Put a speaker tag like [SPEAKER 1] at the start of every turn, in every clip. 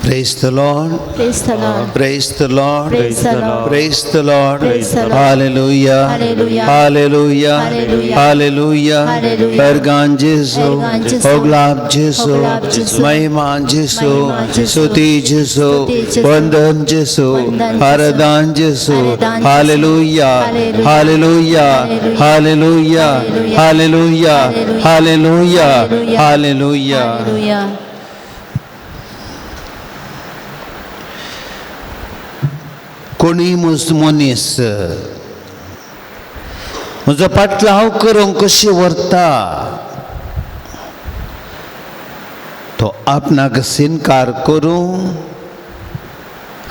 [SPEAKER 1] Praise the Lord.
[SPEAKER 2] Praise the Lord.
[SPEAKER 1] Praise the Lord.
[SPEAKER 2] Praise the Lord.
[SPEAKER 1] Praise the Lord.
[SPEAKER 2] Praise the Lord.
[SPEAKER 1] Hallelujah.
[SPEAKER 2] Hallelujah.
[SPEAKER 1] Hallelujah.
[SPEAKER 2] Hallelujah.
[SPEAKER 1] Hallelujah.
[SPEAKER 2] Hallelujah.
[SPEAKER 1] Ergan Jesu.
[SPEAKER 2] Ergan Jesu.
[SPEAKER 1] Oglab Jesu.
[SPEAKER 2] Oglab Jesu.
[SPEAKER 1] Mahima Jesu.
[SPEAKER 2] Mahima Jesu.
[SPEAKER 1] Stuti Jesu.
[SPEAKER 2] Stuti Jesu.
[SPEAKER 1] Vandan Jesu.
[SPEAKER 2] Vandan Jesu.
[SPEAKER 1] Aradan Jesu.
[SPEAKER 2] Aradan Jesu.
[SPEAKER 1] Hallelujah.
[SPEAKER 2] Hallelujah.
[SPEAKER 1] Hallelujah. Hallelujah.
[SPEAKER 2] Hallelujah.
[SPEAKER 1] Hallelujah. Hallelujah.
[SPEAKER 2] Hallelujah.
[SPEAKER 1] Hallelujah.
[SPEAKER 2] Hallelujah.
[SPEAKER 1] कोणीय मनीस म्हजो पाटलाव करूंक कशी व्हरता तो आपणाक सिनकार करूं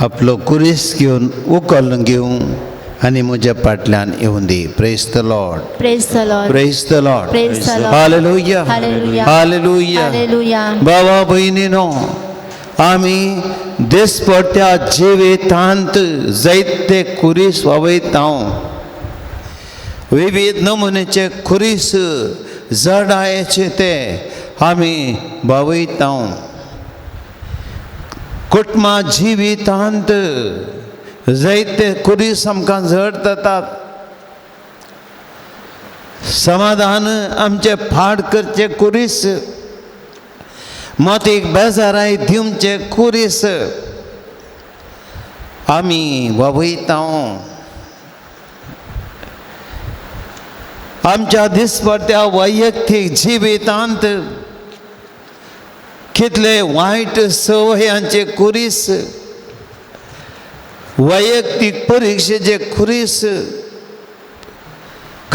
[SPEAKER 1] आपलो कुरीस घेवन उखल घेवं आनी म्हज्या फाटल्यान येवन दी. Praise the Lord.
[SPEAKER 2] Praise the Lord.
[SPEAKER 1] Praise the Lord.
[SPEAKER 2] Praise the Lord.
[SPEAKER 1] Hallelujah.
[SPEAKER 2] Hallelujah.
[SPEAKER 1] Hallelujah.
[SPEAKER 2] Hallelujah.
[SPEAKER 1] बाबा भयणीनो आमी दिसपट्ट्या जिवितांत जायते खुरीस वावयता. विविध नमुनेचे खुरीस जडायेचे ते आमी वावयता. कुटुंबा जिवितांत जायते खुरीस आमकां जड जातात. समाधान आमचे फाड करचे खुरीस, मतीक बेजाराय दिवचे खुरीस आमी वावयता. आमच्या दिसपट्ट्या वैयक्तीक जिवितांत कितले वायट संवयांचे खुरीस, वैयक्तीक परिक्षेचे खुरीस,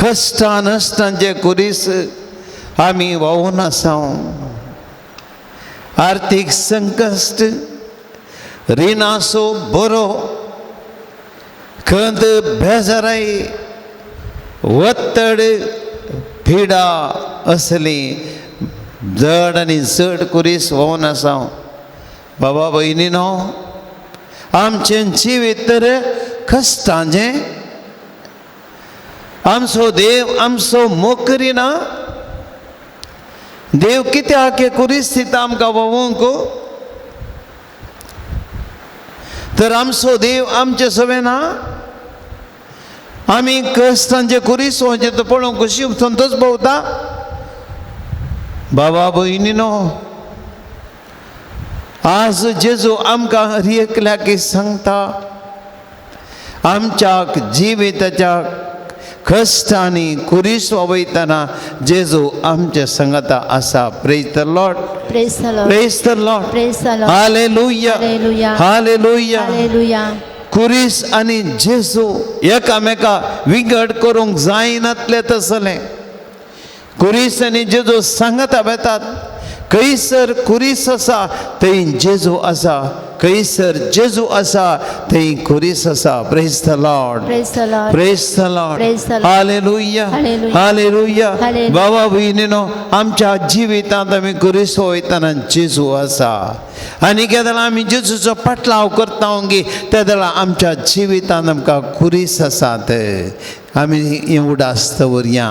[SPEAKER 1] कश्टां नश्टांचे खुरीस आमी व्हांवून आसा. आर्थीक संकश्ट, रिणाचो बरो, खंत, बेजाराय, वत्तड, पिडा असली जड आनी चड खुरीस व्हांवून आसा. बाबा भयणीनो आमचें जिवीत तर कश्टांचें. आमचो देव आमचो मोग करिना. देव कित्याक हे खुरीस दिता आमकां व्हांवूंक? तर आमचो देव आमचे सवें ना. आमी कश्टांचे खुरीस वचें तो पळोवंक कशी संतोष भोवता. बाबा भयणीनो आज जेजू आमकां हर एकल्याक सांगता आमच्या जिविताच्या कश्टांनी खुरीस वावयतना जेजू आमच्या संगता आसा. Praise the Lord.
[SPEAKER 2] Praise the Lord.
[SPEAKER 1] Praise the Lord.
[SPEAKER 2] Praise the Lord.
[SPEAKER 1] Hallelujah.
[SPEAKER 2] Hallelujah.
[SPEAKER 1] Hallelujah.
[SPEAKER 2] Hallelujah.
[SPEAKER 1] खुरीस आनी जेजू एकामेका विंगड करूंक जायनातले तसलें. खुरीस आनी जेजू सांगता वेतात. खंयसर खुरीस आसा थंय जेजू आसा, खंयसर जेजू आसा थंय खुरीस आसा. Praise the Lord.
[SPEAKER 2] Praise the Lord.
[SPEAKER 1] Praise the Lord.
[SPEAKER 2] Praise the Lord.
[SPEAKER 1] Hallelujah.
[SPEAKER 2] Hallelujah.
[SPEAKER 1] Hallelujah.
[SPEAKER 2] Hallelujah.
[SPEAKER 1] बाबा भयणीनो आमच्या जिवितांत आमी खुरीस वयतना जेजू आसा आनी केदळा आमी जेजूचो पाटलाव करता गी तेदळा आमच्या जिवितांत आमकां खुरीस आसात. आमी हें उडास दवरया,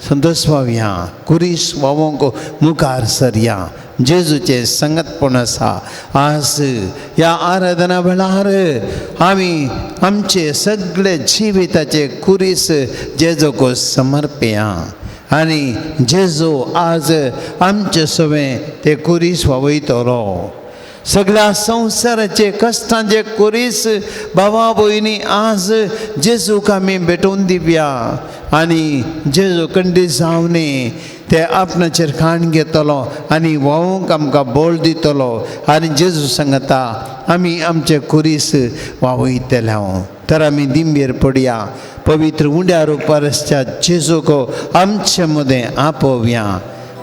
[SPEAKER 1] संतोष पावया, खुरीस व्हांवोंक मुखार सरया. जेजूचें संगतपण आसा. आज ह्या आराधना वेळार आमी आमचे सगळे जिविताचे खुरीस जेजूक समर्पया आनी जेजू आज आमचे सवें ते खुरीस व्हांवयतलो. सगळ्या संवसाराचे कश्टांचे खुरीस बाबा भयणी आज जेजूक आमी भेटोवन दिवया आनी जेजू कंडी जावनी ते आपणाचेर खाण घेतलो आनी व्हांवूंक आमकां बळ दितलो आनी जेजू सांगता आमी आमचे खुरीस व्हांवयतले. तर आमी दिंबेर पडया, पवित्र उंड्या रुपार आसच्या जेजूक आमचे मदें आपोवया.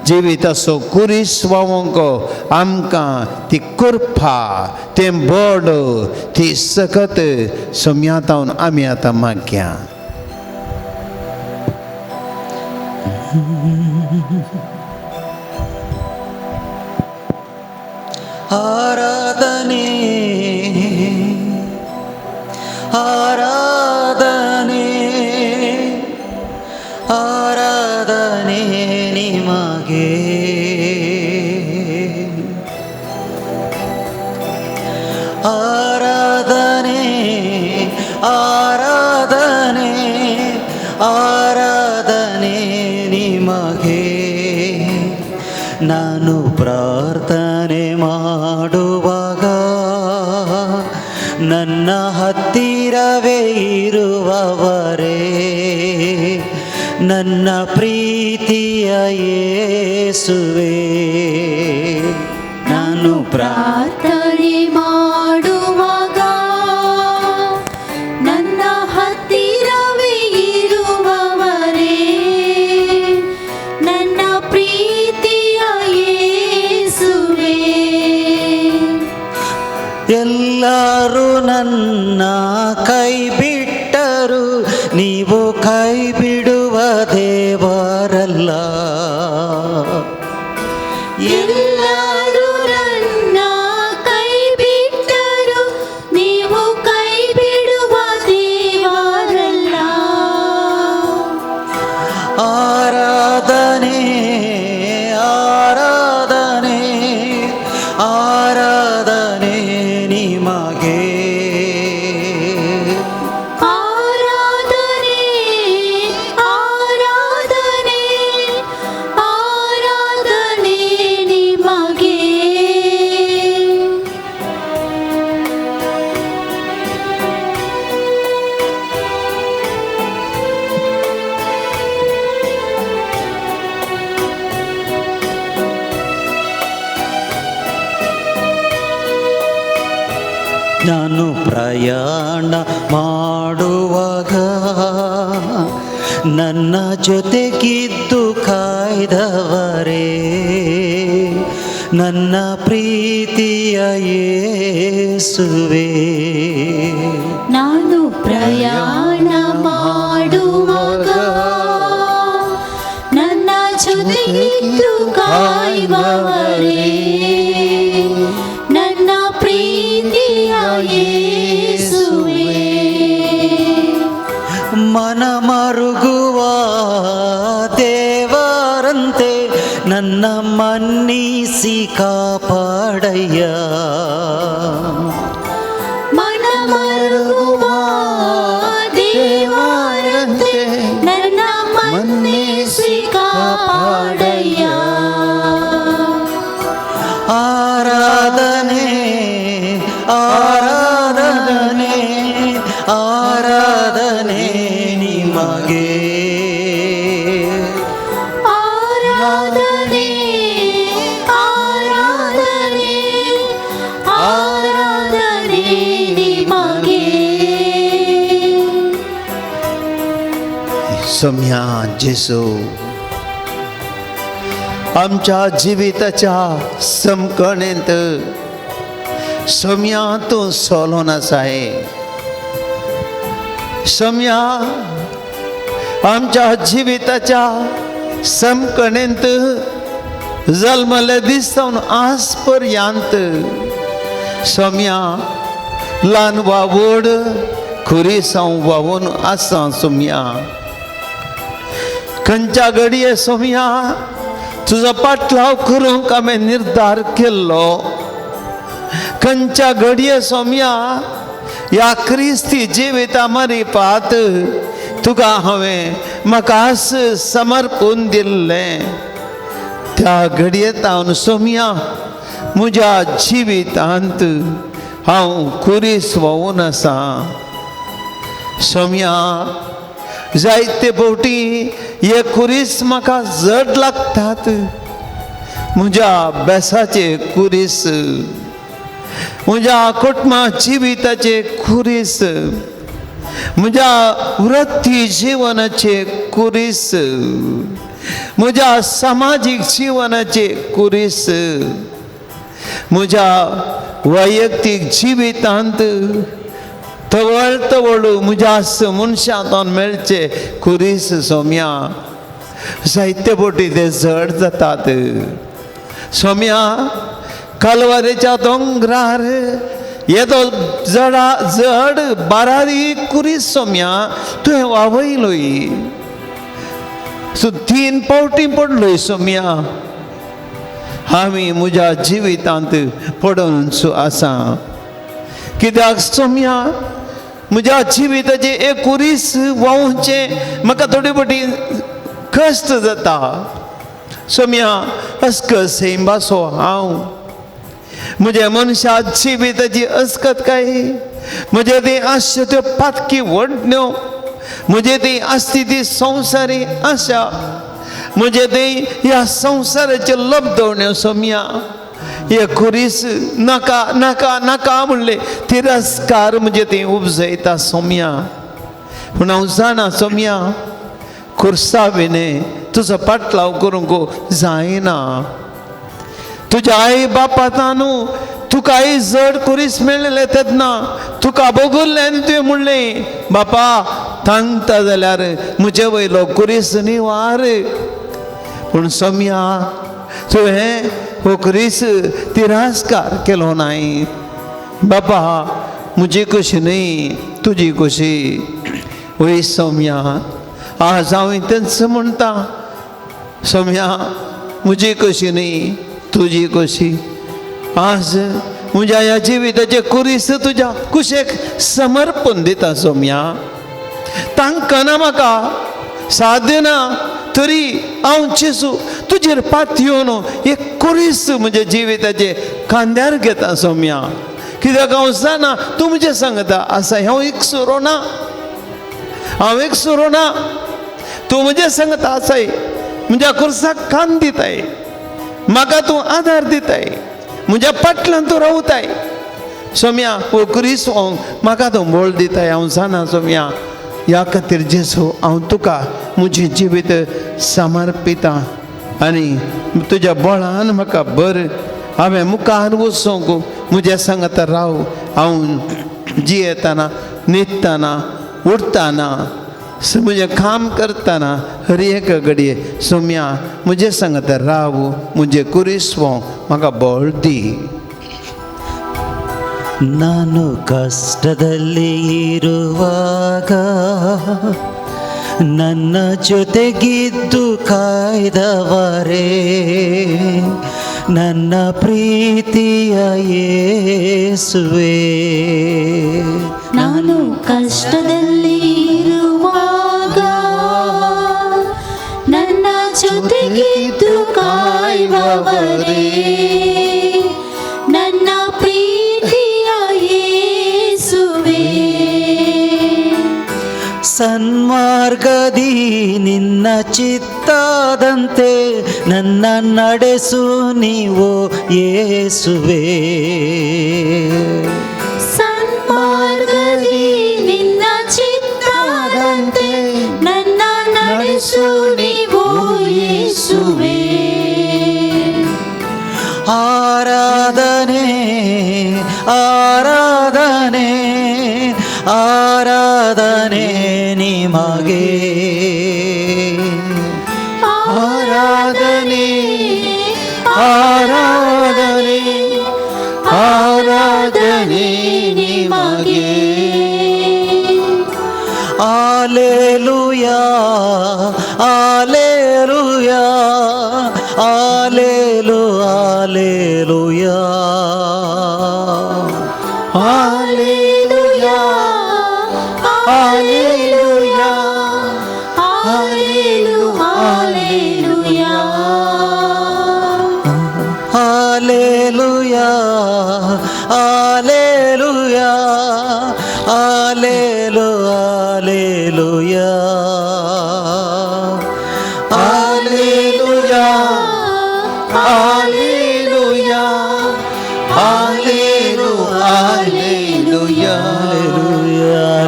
[SPEAKER 1] जिविताचो खुरीस व्हांवूंक आमकां ती कृपा, तें बळ, ती सकत सोम्यातावन आमी आतां मागया.
[SPEAKER 3] आराधने आराधने आराधने निಮಗೆ. ಆರಾಧನೆ ನಿಮಗೆ. ನಾನು ಪ್ರಾರ್ಥನೆ ಮಾಡುವಾಗ ನನ್ನ ಹತ್ತಿರವೇ ಇರುವವರೇ, ನನ್ನ ಪ್ರೀತಿಯ ಯೇಸುವೆ. ನಾನು
[SPEAKER 2] ಪ್ರಾರ್ಥನೆ ಮಾಡುವಾಗ ನನ್ನ ಹತ್ತಿರವೇ ಇರುವವರೇ, ನನ್ನ ಪ್ರೀತಿಯ ಯೇಸುವೆ.
[SPEAKER 3] ಎಲ್ಲರೂ ನನ್ನ ಕೈ ಬಿಟ್ಟರು, ನೀವು ಕೈ ಬಿಡುವ ದೇವರಲ್ಲ.
[SPEAKER 2] ಎಲ್ಲರೂ ನನ್ನ ಕೈ ಬಿಟ್ಟರು, ನೀವು ಕೈ ಬಿಡುವ ದೇವರಲ್ಲ.
[SPEAKER 3] ಆರಾಧನೆ, ಆರಾಧನೆ, ಆರಾಧನೆ ನಿಮಗೆ.
[SPEAKER 2] ಆರಾಧನೆ, ಆರಾಧನೆ, ಆರಾಧನೆ ನಿಮಗೆ.
[SPEAKER 3] ನಾನು ಪ್ರಯಾಣ ಮಾಡುವಾಗ ನನ್ನ ಜೊತೆಗಿದ್ದು ಕಾಯ್ದವರೇ, ನನ್ನ ಪ್ರೀತಿಯ ಯೇಸುವೆ.
[SPEAKER 2] ನಾನು ಪ್ರಯಾಣ ಮಾಡುವಾಗ ನನ್ನ ಜೊತೆಗಿದ್ದು ಕಾಯುವವರೇ, ನನ್ನ ಪ್ರೀತಿಯ ಯೇಸುವೆ.
[SPEAKER 3] ಮನ ಮರುಗುವ ದೇವರಂತೆ ನನ್ನ ಮನ್ನಿಸಿ ಕಾಪಾಡಯ್ಯ.
[SPEAKER 2] ಮನಮರುಗುವ ದೇವರಂತೆ ನನ್ನ ಮನ್ನಿಸಿ ಕಾಪಾಡಯ್ಯ.
[SPEAKER 3] ಆರಾಧನೆ, ಆರಾಧನೆ, ಆರಾಧನೆ ನಿಮಗೆ.
[SPEAKER 2] ಆರಾಧನೆ, ಆರಾಧನೆ, ಆರಾಧನೆ ನಿಮಗೆ.
[SPEAKER 1] सोम्या जेसू, आमच्या जिविताच्या समकणेंत सोम्या तूं सोलोन आसाय. सोम्या, आमच्या जिविताच्या समकणेंत जल्मले दीस सावन आज पर्यंत सोम्या ल्हान वा व्हड खुरीसांव व्हांवून आसा. सोम्या, खंयच्या घडये सोम्या तुजो पाटलाव करूंक हांवें निर्धार केल्लो, खंयच्या घडये सोम्या ह्या क्रिस्ती जिविता मरिपात तुका हांवें म्हाका समर्पून दिल्लें, त्या घडयेत हांव सोम्या म्हज्या जिवितांत हांव खुरीस व्हांवून आसा. सोम्या, जायते फावटी हे खुरीस म्हाका जड लागतात. म्हज्या बेसाचे खुरीस, म्हज्या कुटुंबा जिविताचे खुरीस, म्हज्या वृत्ती जिवनाचे खुरीस, म्हज्या समाजीक जिवनाचे खुरीस, म्हज्या वैयक्तीक जिवितांत तवळ तवळ म्हज्या मनशांत मेळचे खुरीस. सोम्या, जायते फावटी ते जड जातात. सोम्या, कालवारेच्या दोंगरार येदो जडा जड बारारी खुरीस सोम्या तुवें वावयलोय. सो 3 फावटी पडलोय सोम्या. आमी म्हज्या जिवितांत पडून आसा. कित्याक सोम्या म्हज्या जिविताचें एक कुरीस व्हांवचें म्हाका थोडी मोटी कश्ट जाता सोम्या अस्कत सैंबासो हांव म्हज्या मनशा जिविताची अस्कत काय म्हजे ती आसच्यो त्यो पातकी वडण्यो म्हजे ती आसती ती संवसारी आशा म्हजे ती ह्या संवसाराच्यो लब्दवण्यो सोम्या हे खुरीस नाका नाका नाका म्हणले तिरस्कार म्हजे ती उपजयता सोम्या. पूण हांव जाणा सोम्या खुर्सा विणे तुजो पाटलाव करूंक जायना. तुज्या आई बापाता न्हू तुका आई जड खुरीस मेळ्ळें तेन्ना तुका भोगुल्लें आनी तुवें म्हणलें बापा तांगता जाल्यार म्हजे वयलो खुरीस निवार. पूण सोम्या तुवें हो खुरीस तिरस्कार केलो नाय. बापा म्हजी खुशी न्हय तुजी खुशी. वय सोम्या आज हांव तेंच म्हणटा सोम्या म्हजी खुशी न्हय तुजी खुशी. आज म्हज्या ह्या जिविताचे कुरीस तुज्या कुशेक समर्पण दिता सोम्या. तांकां ना म्हाका साध्य ना तरी हांव जेजू तुजेर पातयेवन एक कुरीस म्हज्या जिविताचे खांद्यार घेता सोम्या. कित्याक हांव जाणा तूं म्हजें सांगता आसा हांव एक सुरो ना, हांव एक सुरो ना. तूं म्हजें सांगता आसाय म्हज्या खुर्साक कान दिताय, म्हाका तूं आदार दिताय, म्हज्या फाटल्यान तूं रावताय सोम्या. हो क्रिस म्हाका तूं बळ दिताय हांव जाणा सोम्या. ह्या खातीर जेजू हांव तुका म्हजें जिवीत समर्पिता आनी तुज्या बळान म्हाका बर हांवें मुखार वचूंक म्हज्या सांगता राव. हांव जियेतना न्हिदतना उठतना म्हजें काम करतना हर एक घडये सोम्या म्हजें सांगता राव म्हजें कुरीस म्हाका बळ दी.
[SPEAKER 3] ನಾನು ಕಷ್ಟದಲ್ಲಿ ಇರುವಾಗ ನನ್ನ ಜೊತೆಗಿದ್ದು ಕಾಯ್ದವರೇ ನನ್ನ ಪ್ರೀತಿಯ ಯೇಸುವೆ.
[SPEAKER 2] ನಾನು ಕಷ್ಟದಲ್ಲಿ ಇರುವಾಗ ನನ್ನ ಜೊತೆಗಿದ್ದು ಕಾಯುವವರೇ ನನ್ನ ಪ್ರೀತಿಯ ಯೇಸುವೆ.
[SPEAKER 3] ಸನ್ಮಾರ್ಗದಿ ನಿನ್ನ ಚಿತ್ತದಂತೆ ನನ್ನ ನಡೆಸು ನೀವು ಯೇಸುವೆ.
[SPEAKER 2] ಸನ್ಮಾರ್ಗದಿ ನಿನ್ನ ಚಿತ್ತದಂತೆ ನನ್ನ ನಡೆಸು ನೀವು ಯೇಸುವೆ.
[SPEAKER 3] ಆರಾಧನೆ ಆರಾಧನೆ ಆರಾಧನೆ ನಿಮಗೆ.
[SPEAKER 1] ಆರಾಧನೆ ಆರಾಧನೆ ಆರಾಧನೆ ನಿಮಗೆ.
[SPEAKER 3] ಆಲೇಲುಯಾ ಆಲೇಲುಯಾ ಆಲೇಲು ಆಲೇಲುಯಾ.
[SPEAKER 1] Hallelujah hallelujah
[SPEAKER 2] hallelujah hallelujah.
[SPEAKER 3] Hallelujah hallelujah ಆಲೇಲು hallelujah.
[SPEAKER 1] Hallelujah hallelujah hallelujah hallelujah.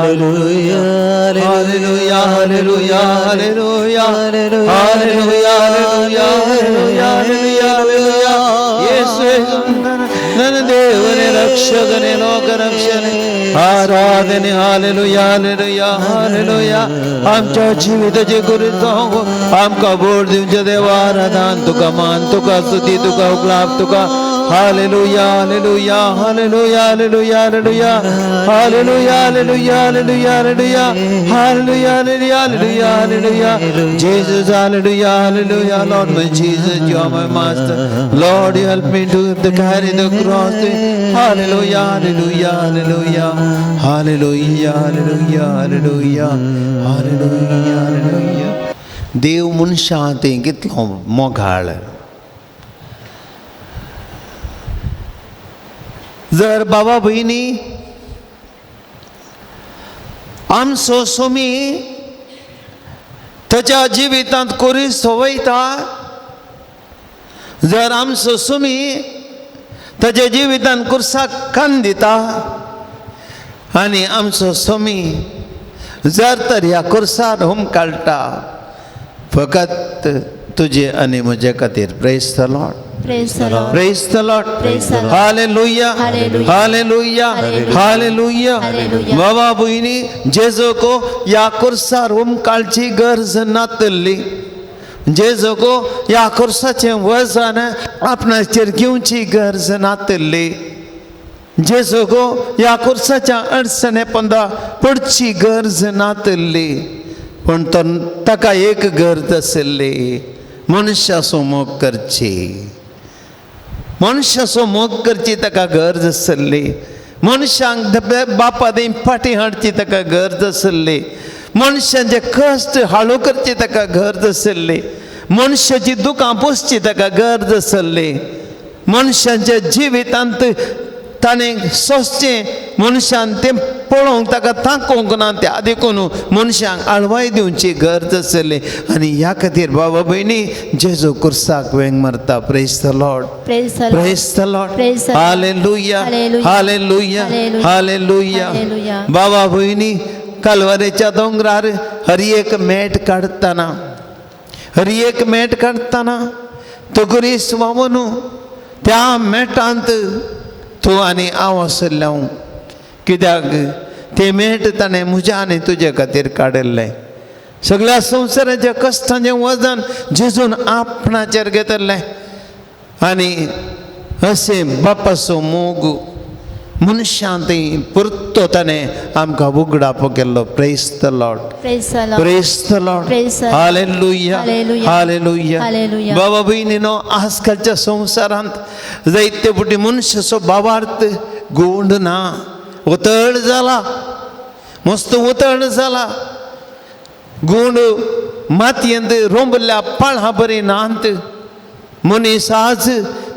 [SPEAKER 3] Hallelujah
[SPEAKER 1] hallelujah hallelujah hallelujah hallelujah hallelujah hallelujah hallelujah. ಯೇಸುವೇ ನನ್ನ ದೇವರೇ ರಕ್ಷಕನೇ ಲೋಕ ರಕ್ಷಣೆ आराधने हालेलुया हालेलुया हालेलुया. आमच्या जिविताचे गुरुत्व आमकां बोर दिवचे देवा आराधन तुका मान तुका स्तुती तुका उपलाप तुका Hallelujah, hallelujah, hallelujah, hallelujah, hallelujah, hallelujah, hallelujah, hallelujah, hallelujah, hallelujah, hallelujah, hallelujah, hallelujah. Jesus, hallelujah, hallelujah. Lord, my Jesus, you are my master. Lord, you help me to carry the cross. Hallelujah, hallelujah, hallelujah, hallelujah, hallelujah, hallelujah, hallelujah, hallelujah. देव मनशां तें कितलो मोगाळ. जर बाबा भयणी आमचो सोमी ताच्या जिवितांत कोरीस वयता, जर आमचो सोमी ताच्या जिवितांत कुर्साक कान दिता आनी आमचो सोमी जर तर ह्या कुर्सार होम काडटा फकत तुजे आनी म्हजे खातीर. Praise the Lord.
[SPEAKER 2] Praise the Lord.
[SPEAKER 1] Praise the Lord.
[SPEAKER 2] Praise the Lord.
[SPEAKER 1] Hallelujah.
[SPEAKER 2] Hallelujah.
[SPEAKER 1] Hallelujah.
[SPEAKER 2] Hallelujah.
[SPEAKER 1] Hallelujah.
[SPEAKER 2] Hallelujah.
[SPEAKER 1] बाबा भयणी जेजोको ह्या कुर्सार हुमकाळची गरज नातल्ली, जेजोको ह्या कुर्साचें वजन आपणाचेर घेवची गरज नातल्ली, जेजोको ह्या कुर्साच्या अडचणे पंदा पडची गरज नातल्ली, पूण तो ताका एक गरज आशिल्ली, मनशाचो मोग करची. मनशाचो मोग करची ताका गरज आसली, मनशांक बापा थंय फाटीं हाडची ताका गरज आसली, मनशांचे कश्ट हाळू करची ताका गरज आसली, मनशाची दुकां पुसची ताका गरज आसली, मनशांच्या जिवितांत ताणें सोंसचें मनशान तें पळोवंक ताका ताकोवंक ना, त्या देखून मनशांक आळवाय दिवची गरज आसली. आनी ह्या खातीर बाबा भयणी जेजू कुर्साक वेंग मारता. Praise the Lord.
[SPEAKER 2] Praise the Lord.
[SPEAKER 1] Praise the Lord.
[SPEAKER 2] Praise the Lord.
[SPEAKER 1] Hallelujah.
[SPEAKER 2] Hallelujah.
[SPEAKER 1] Hallelujah.
[SPEAKER 2] Hallelujah.
[SPEAKER 1] Hallelujah.
[SPEAKER 2] Hallelujah.
[SPEAKER 1] बाबा भयणी कालवारेच्या दोंगरार हर एक मेट काडटना, हर एक मेट काडटना तो गुरीस व्हांवून त्या मेटांत तूं आनी हांव आशिल्लें हांव, कित्याक ते मेट ताणें म्हज्या आनी तुजे खातीर काडिल्लें. सगळ्या संवसाराच्या कश्टांचें वजन जेजून आपणाचेर घेतिल्लें आनी अशें बापाचो मोग मनशां थंय परतो ताणें आमकां उगडापो केल्लो. Praise the Lord.
[SPEAKER 2] Praise the Lord.
[SPEAKER 1] Praise the Lord.
[SPEAKER 2] Praise the Lord.
[SPEAKER 1] Hallelujah.
[SPEAKER 2] Hallelujah.
[SPEAKER 1] Hallelujah.
[SPEAKER 2] Hallelujah.
[SPEAKER 1] बाबा भयणीनो आजकालच्या संवसारांत जायते फावटी मनशाचो भावार्थ गोंड ना, उतळ जाला, मस्त उतळ जाला. गोंड मातयेंत रोंबल्या पाळां बरी नात. मनीस आज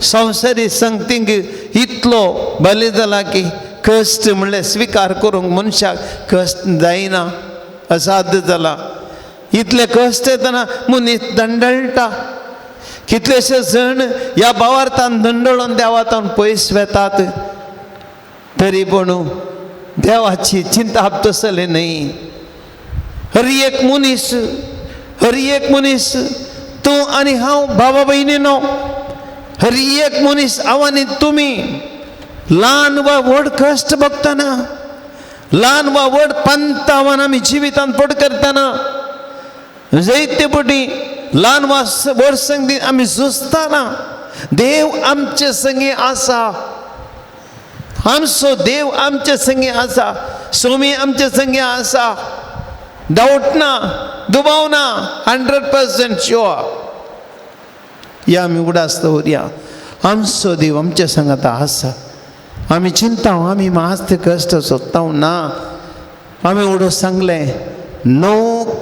[SPEAKER 1] संवसारी संगतींक इतलो बली जाला की कश्ट म्हणल्यार स्विकार करूंक मनशाक कश्ट जायना, असाध्य जाला. इतले कश्ट येतना मनीस दंडळटा. कितलेशे जण ह्या भावार्थान दंडळून देवातान पयस वेतात, तरी पूण देवाची चिंता तसली न्हय. हर एक मनीस, हर एक मनीस, तूं आनी हांव बाबा भयणीनो, हर एक मनीस हांव आनी तुमी ल्हान वा व्हड कश्ट भोगतना, ल्हान वा व्हड पंतावन आमी जिवितांत पड करतना, जायते फावटी ल्हान वा व्हड संगती आमी झुजतना देव आमचे संगी आसा. आमचो देव आमचे संगी आसा, सोमी आमचे संगी आसा. डावट ना, दुबाव ना, 100% शुअर. या आमी उगडास दवरया, आमचो देव आमच्या सांगाता आसा. आमी चिंता, आमी मात कश्ट सोदता ना. आमी उडो सांगलें, no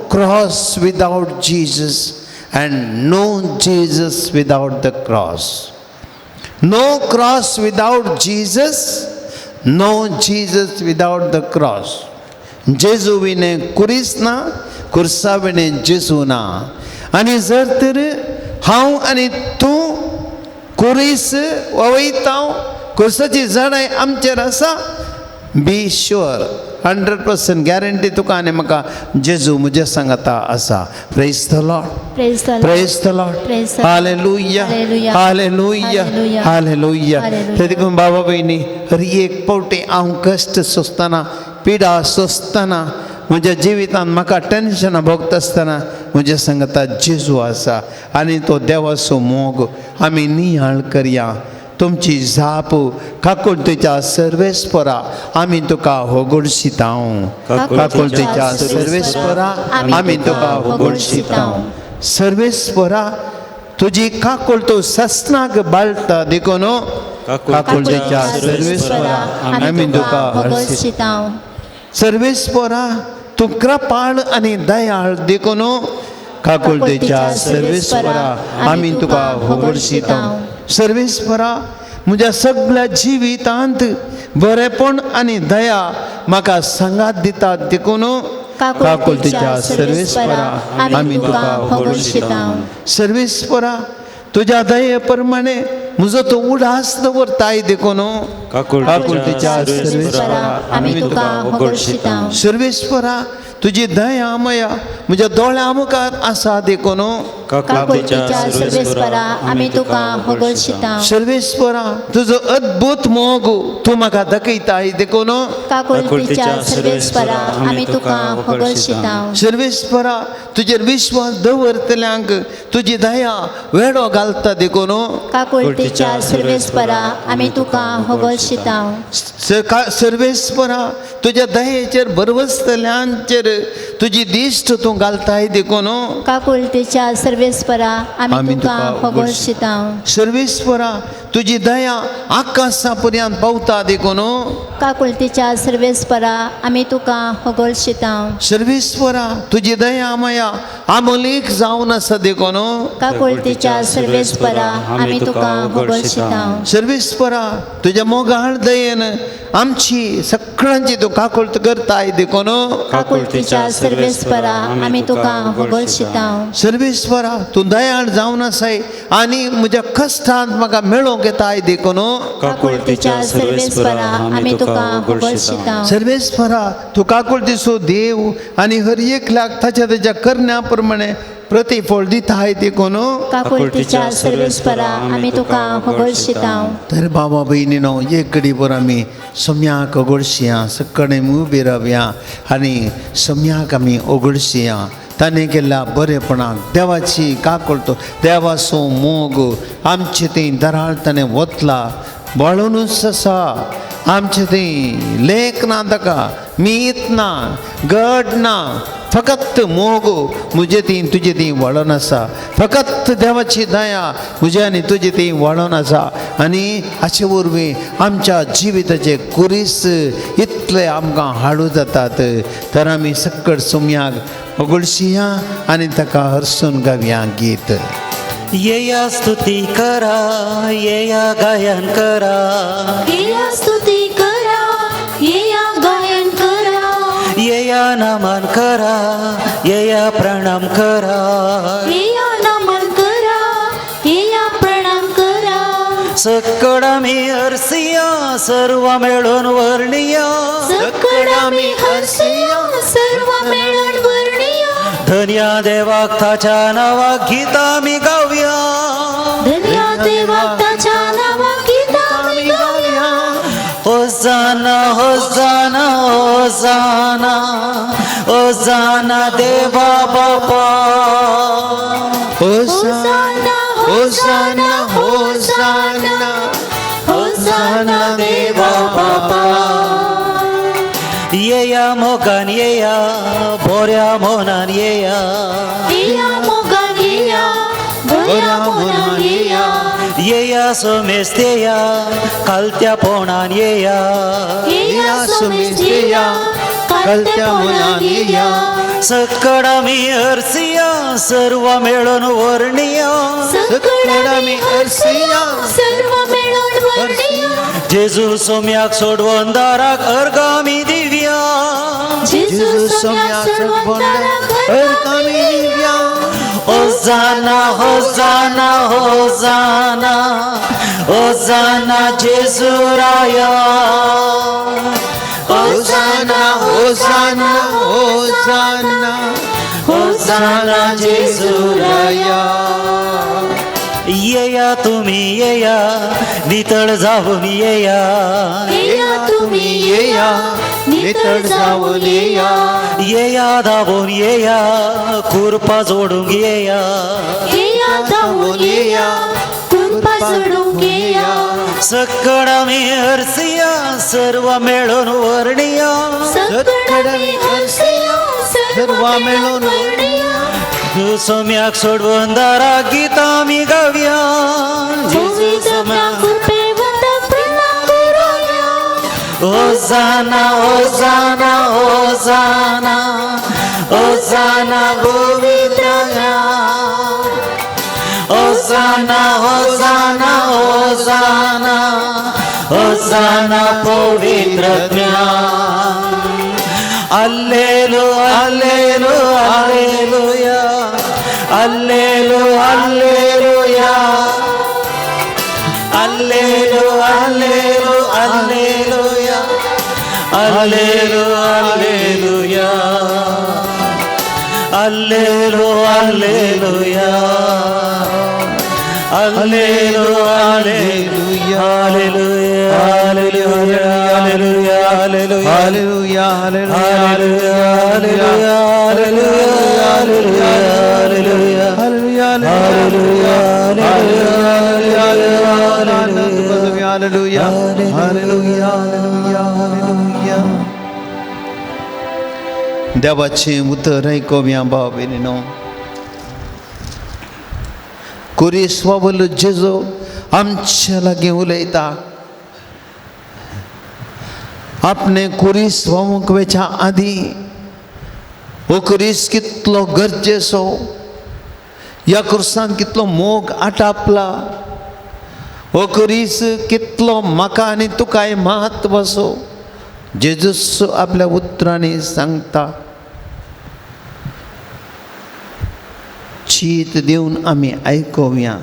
[SPEAKER 1] cross without Jesus and no Jesus without the cross. No cross without Jesus, no Jesus without the cross. जेजू विणे कुरीस ना, कुर्सा विणे जेजू ना. आनी जर तर हांव आनी तूं कुरीस वयता, कुर्साची जडाय आमचेर आसा, बी शुअर 100% गॅरंटी तुका आनी म्हाका जेजू म्हज्या सांगाता आसा. Praise the Lord.
[SPEAKER 2] Praise the Lord.
[SPEAKER 1] Praise the Lord.
[SPEAKER 2] Praise the Lord.
[SPEAKER 1] Hallelujah.
[SPEAKER 2] Hallelujah.
[SPEAKER 1] Hallelujah.
[SPEAKER 2] Hallelujah.
[SPEAKER 1] Hallelujah.
[SPEAKER 2] Hallelujah.
[SPEAKER 1] ते देखून बाबा भयणी हर एक फावटी हांव कश्ट सोंसतना, पिडा सोंसतना, म्हज्या जिवितांत म्हाका टेन्शनां भोगता आसतना म्हज्या सांगाता जेजू आसा आनी तो देवाचो मोग आमी नियाळ करया. तुमची जाप काकुळतेच्या सर्वेस्परा आमी तुका होगडशितांव. काकुळतेच्या सर्वेस्परा आमी तुका होगडशितांव. सर्वेस्परा तुजी काकुळतो ससनाक बाळटा देखून काकुळतेच्या सर्वेस्परा आमी तुका
[SPEAKER 2] होगडशितांव.
[SPEAKER 1] सर्वेस्परा तूं कृपाळ आनी दयाळ देखून काकुळतेच्या सर्वेस्परा आमी तुका होगडशितांव. सर्वेस्परा म्हज्या सगळ्या जिवितांत बरेपण आनी दया म्हाका सांगात दितात देखून काकुळतेच्या सर्वेस्परा आमी तुका
[SPEAKER 2] होगडशितांव.
[SPEAKER 1] सर्वेस्परा तुज्या दये प्रमाणे म्हजो तूं उडास दवरताय देखून
[SPEAKER 3] काकुळतेच्या सर्वेस्परा आमी तुका होगडशितांव.
[SPEAKER 1] सर्वेस्परा तुजी दया मया म्हज्या दोळ्या मुखार आसा देखून
[SPEAKER 3] काकुळतेच्या सर्वेस्परा आमी तुका होगडशितांव.
[SPEAKER 1] सर्वेस्परा तुजो अद्भुत मोग तूं म्हाका दाखयताय देखून
[SPEAKER 2] काकुळतेच्या सर्वेस्परा आमी तुका होगडशितांव.
[SPEAKER 1] सर्वेस्परा तुजेर विश्वास दवरतल्यांक तुजी दया वेडो घालता देखून
[SPEAKER 2] काकुळतेच्या सर्वेस्परा आमी तुका होगडशितांव.
[SPEAKER 1] सर्वेस्परा तुज्या दयेचेर भरवसतल्यांचेर तुजी दिश्ट तूं घालताय देखून
[SPEAKER 2] काकुळतेच्या सर्वेस्परा आमी तुका होगडशितांव.
[SPEAKER 1] सर्वेस्परा तुजी दया आकाशा पर्यंत पावता देखून
[SPEAKER 2] काकुळतेच्या सर्वेस्परा आमी तुका होगडशितांव.
[SPEAKER 1] सर्वेस्परा तुजी दया माया आमोलीक जावन आसा देखून
[SPEAKER 2] काकुळतेच्या सर्वेस्परा आमी तुका होगडशितांव.
[SPEAKER 1] सर्वेस्परा तुज्या मोगाळ दयेन आमची सगळ्यांची तूं काकुळत करताय देखून
[SPEAKER 2] काकुळतेच्या सर्वेस्परा आमी तुका होगडशितांव.
[SPEAKER 1] सर्वेस्परा तूं दयाळ जावन आसाय आनी म्हज्या कश्टांत म्हाका मेळोवंक येताय देखून
[SPEAKER 3] काकुळतेच्या सर्वेस्परा आमी तुका होगडशितांव.
[SPEAKER 1] सर्वेस्परा तूं काकुळतेचो देव आनी हर एकल्याक ताच्या ताच्या करण्या प्रमाणे प्रतिफळ दिताय देखून
[SPEAKER 2] काकुळतेच्या सर्वेस्परा आमी तुका होगडशितांव.
[SPEAKER 1] तर बाबा भयणीनो एक घडीभर आमी सम्याक ओगडशिया सगळे उबी रावया आनी सम्याक आमी ओगडशिया ताणें केल्ल्या बरेपणाक देवाची काकुळतो देवाचो मोग आमचे थंय दराळ ताणें वतला बाळूनच आसा आमचे थंय लेख ना ताका मीत ना गड ना फकत मोग म्हजे थंय तुजे थंय वळोन आसा फकत देवाची दया म्हजे आनी तुजे थंय वळोन आसा आनी हाचे वरवीं आमच्या जिविताचे कुरीस इतले आमकां हाडू जातात. तर आमी सक्कड सुम्याक ओगडशिया आनी ताका हरसून गावया गीत.
[SPEAKER 3] येया स्तुती करा येया गायन करा
[SPEAKER 2] येया स्तुती करा येया गायन करा
[SPEAKER 3] येया नमन करा येया प्रणाम करा
[SPEAKER 2] येया नमन करा येया प्रणाम करा.
[SPEAKER 3] सकड आमी हरसिया सर्व मेळून वर्णिया
[SPEAKER 2] सकड आमी हरसिया सर्व मेळून वर्णिया
[SPEAKER 3] धन्या देवाक ताच्या नावाक गीता आमी गावया
[SPEAKER 2] धन्या देवाक ताच्या नावाक गीता आमी गावया.
[SPEAKER 3] होसाना होसाना होसाना होसाना देवा बापा
[SPEAKER 1] होसाना होसाना होसाना
[SPEAKER 2] होसाना देवा बापा.
[SPEAKER 3] येया मोगान येया बोऱ्या मोनान येया
[SPEAKER 2] येया मोगान येया बोऱ्या मोनान येया
[SPEAKER 3] येया सोमेस्तेया कालत्या पोणान येया
[SPEAKER 2] येया सोमेस्तेया कालत्या पोणान येया.
[SPEAKER 3] सकड आमी हरसिया सर्व मेळून वर्णिया
[SPEAKER 2] सकड आमी हरसिया सर्व मेळून वर्णिया.
[SPEAKER 3] जेजू सोम्याक सोडवून दाराक अर्घ आमी दिवया
[SPEAKER 2] जेजू सोम्याक सोडवून दाराक अर्घ आमी दिवया.
[SPEAKER 3] होसाना होसाना होसाना होसाना जेजू राया
[SPEAKER 1] होसाना होसाना होसाना
[SPEAKER 3] होसाना जेजू
[SPEAKER 1] राया.
[SPEAKER 3] येया तुम्ही येया नितळ जाऊन येया
[SPEAKER 2] येया तुम्ही येया नितळ जाऊन येया
[SPEAKER 3] येया धावून येया कुरपा जोडूंक येया
[SPEAKER 2] येया धावून येया कुरपा जोडूंक येया.
[SPEAKER 3] सकडामी हरसिया सर्व मेळून वर्णिया
[SPEAKER 2] सकडामी हरसिया सर्व मेळून वर्णिया
[SPEAKER 3] जेजू सोम्याक सोडवून दाराक गीतां आमी गावया जेजू सोम्याक
[SPEAKER 2] कृपेवंत प्रेमा करूया
[SPEAKER 3] ओजाना ओजाना ओजाना ओजाना गोविंदया ओजाना ओजाना ओजाना ओजाना पवित्र ज्ञान अल्लेलु अल्लेलु अल्लेलुया अल्लेलु अल्लेलुया अल्लेलु अल्लेलु अल्लेलुया अल्लेलु अल्लेलुया अल्लेलु अल्लेलुया अल्लेलु अल्लेलुया hallelujah hallelujah hallelujah hallelujah hallelujah hallelujah hallelujah hallelujah
[SPEAKER 1] hallelujah hallelujah hallelujah. देवाचें उतर आयकुया भाव भयणीनो. कुरीस बाबलो जेजू आमच्या लागीं उलयता. आपणे कुरीस व्हांवूंक वयच्या आदीं हो कुरीस कितलो गरजेचो, ह्या कुर्सान कितलो मोग आटापला, हो कुरीस कितलो म्हाका आनी तुकाय म्हत्व आसो जेजूस आपल्या उतरांनी सांगता. चीत दिवन आमी आयकुया.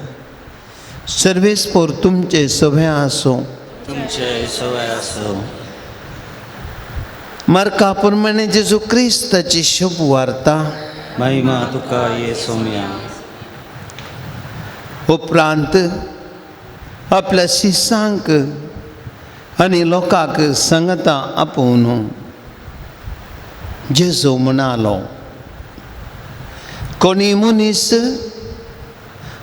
[SPEAKER 1] सर्वेस पोर तुमचे सगळें आसूं.
[SPEAKER 3] तुमचे सवय आसूं.
[SPEAKER 1] मार्का प्रमाणे जेजू क्रिस्ताची शुभ वार्ता.
[SPEAKER 3] महिमा तुका ये सोम्या.
[SPEAKER 1] उपरांत आपल्या शिसांक आनी लोकांक सांगता आपोवन जेजू म्हणालो, कोणी मनीस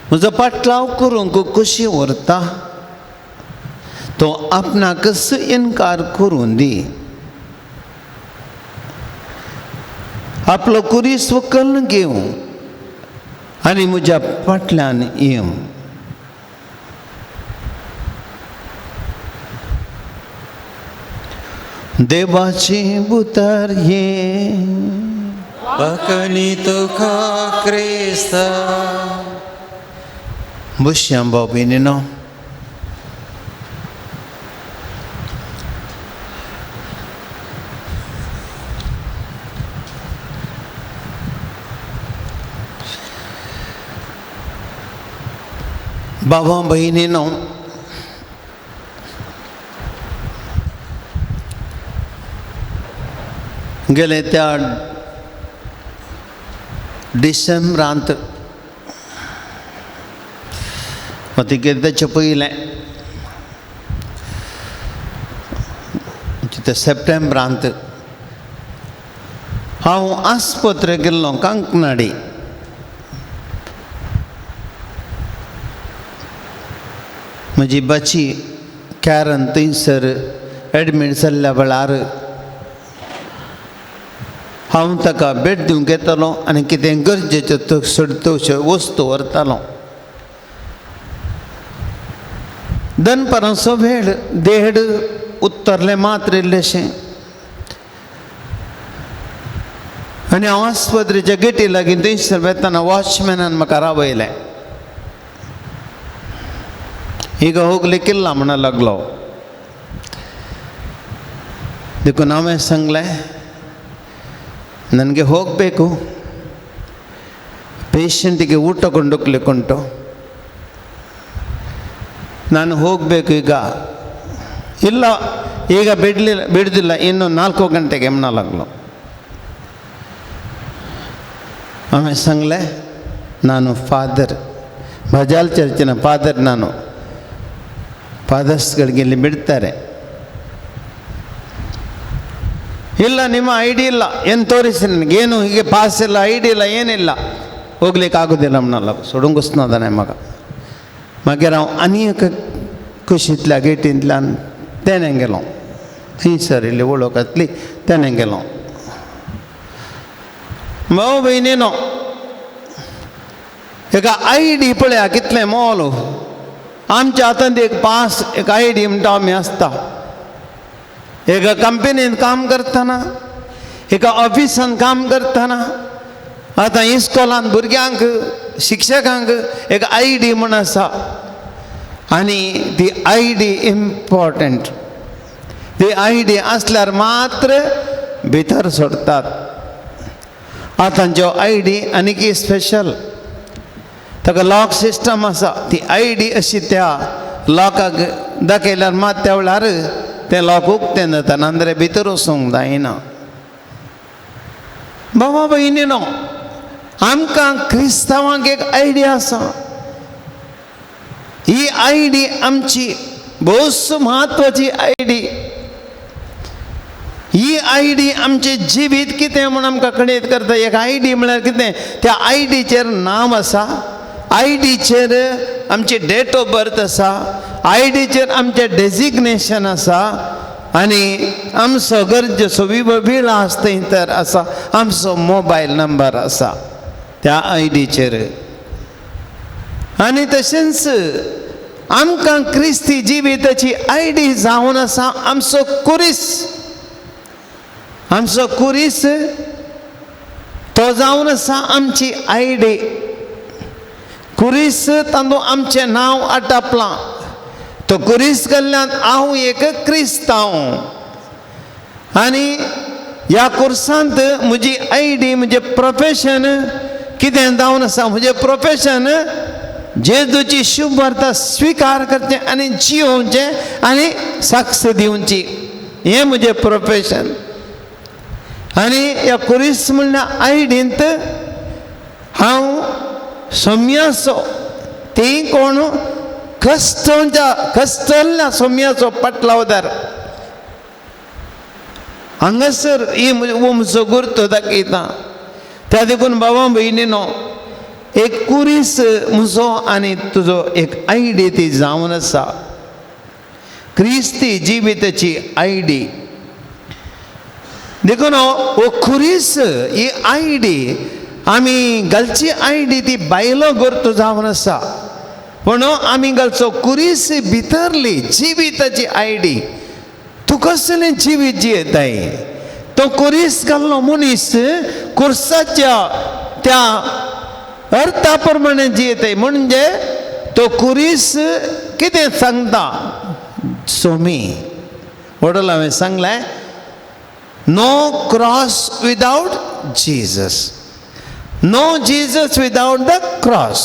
[SPEAKER 1] म्हजो पाटलाव करूंक कशी व्हरता तो आपणाकच इनकार करूं दी. आपलो कुरीस वकल घेवं आनी म्हज्या फाटल्यान येवं. देवाचें उतर हें.
[SPEAKER 3] बकनी तुका क्रिस्ता.
[SPEAKER 1] बसया भाव भयणीनो. बाबा भयणीनो, गेले त्या डिसेंबरांत गेले ताचे पयलें ते सप्टेंबरांत हांव आस्पत्रे गेल्लो कांकनाडी. म्हजी बाची कॅरन थंयसर एडमीट जाल्ल्या वेळार हांव ताका भेट दिवंक येतालो आनी कितें गरजेच्यो तवश्यो वस्तू व्हरतालो. दनपारांचो वेळ देड उत्तरलें मात्र इल्लेशें आनी हांव आस्पत्रेच्या गेटी लागीं थंयसर वेतना वॉचमॅनान म्हाका रावयलें. हिंगा होगले किल्ला म्हणूंक लागलो. देखून हांवें सांगलें ನನಗೆ ಹೋಗಬೇಕು, ಪೇಷಂಟಿಗೆ ಊಟ ಕೊಂಡೋಗ್ಲಿಕ್ಕುಂಟು, ನಾನು ಹೋಗಬೇಕು ಈಗ. ಇಲ್ಲ ಈಗ ಬಿಡಲಿಲ್ಲ, ಬಿಡೋದಿಲ್ಲ, ಇನ್ನು 4 ಗಂಟೆಗೆ म्हणू ಆಮೇಲೆ ಸಂಗಲೆ ನಾನು ಫಾದರ್, ಬಜಾಲ್ ಚರ್ಚಿನ ಫಾದರ್, ನಾನು ಫಾದರ್ಸ್ಗಳಿಗೆ ಇಲ್ಲಿ ಬಿಡ್ತಾರೆ. ಇಲ್ಲ ನಿಮ್ಮ I D ಇಲ್ಲ, ಏನು ತೋರಿಸಿ ನನಗೇನು ಹೀಗೆ ಪಾಸ್ ಇಲ್ಲ, I D ಇಲ್ಲ, ಏನಿಲ್ಲ, ಹೋಗ್ಲಿಕ್ಕೆ ಆಗೋದಿಲ್ಲ म्हणलो. सोडूंक वचनादाने म्हाका. मागीर हांव आनी एक कुशींतल्या गेटींतल्यान तेणें गेलो, थंयसर इल्ली वळख आसली तेणें गेलो. भाव भयणीनो, एका I D पळया कितलें मोल. आमच्या हातांत एक पास, एक I D म्हणटा आमी आसता. एका कंपनीन काम करतना, एका ऑफिसान काम करतना, आतां इस्कॉलान भुरग्यांक शिक्षकांक एक I D म्हूण आसा. आनी ती I D important. ती I D आसल्यार मात्र भितर सोडटात. आतां ज्यो I D आनीक स्पेशल, ताका लॉक सिस्टम आसा. ती I D अशी त्या लॉकाक दाखयल्यार मात त्या वेळार तें लॉक उक्तें जाता, नाजाल्यार भितर वचूंक जायना. बाबा भयणीनो, आमकां क्रिस्तांवांक एक I D आसा. ही I D आमची भोवच म्हत्वाची I D. He I D आमचें जिवीत कितें म्हूण आमकां कडेन करता. एक I D म्हळ्यार कितें, त्या I डीचेर नांव आसा, I डीचेर आमची डेट ऑफ बर्थ आसा, I डीचेर आमचें डेजिग्नेशन आसा, आनी आमचो गरजेचो विलास थंय तर आसा, आमचो मोबायल नंबर आसा त्या I डीचेर. आनी तशेंच आमकां क्रिस्ती जिविताची I D जावन आसा आमचो कुरीस. आमचो कुरीस तो जावन आसा आमची I D. कुरीस तातूंत आमचें नांव आटापलां. तो कुरीस कडल्यान हांव एक क्रिस्तांव. आनी ह्या कुर्सांत म्हजी I D, म्हजें प्रोफेशन कितें जावन आसा, म्हजें प्रोफेशन जेजूची शुभ वार्ता स्विकार करचें आनी जियोवचें आनी साक्ष दिवची, हें म्हजें प्रोफेशन. आनी ह्या कुरीस म्हणल्या I डींत हांव सोम्याचो, ती कोण कश्टच्या कश्टल्ल्या सोम्याचो पटलावदार. हांगासर ही म्हजो गुर्तो दाखयता. त्या देखून बाबा भयणीनो, एक कुरीस म्हजो आनी तुजो एक I D ती जावन आसा, क्रिस्ती जिविताची I D. देखून हो खुरीस ही I D आमी घालची I D ती बायलो गुर्तो जावन आसा, पूण आमी घालचो कुरीस भितरली जिविताची I D. तूं कसलें जिवीत जियेताय? तो कुरीस घाल्लो मनीस कुर्साच्या त्या अर्था प्रमाणे जियेताय. म्हणजे तो कुरीस कितें सांगता? सोमी वडल हांवें सांगलें, no cross without Jesus, no Jesus without the cross.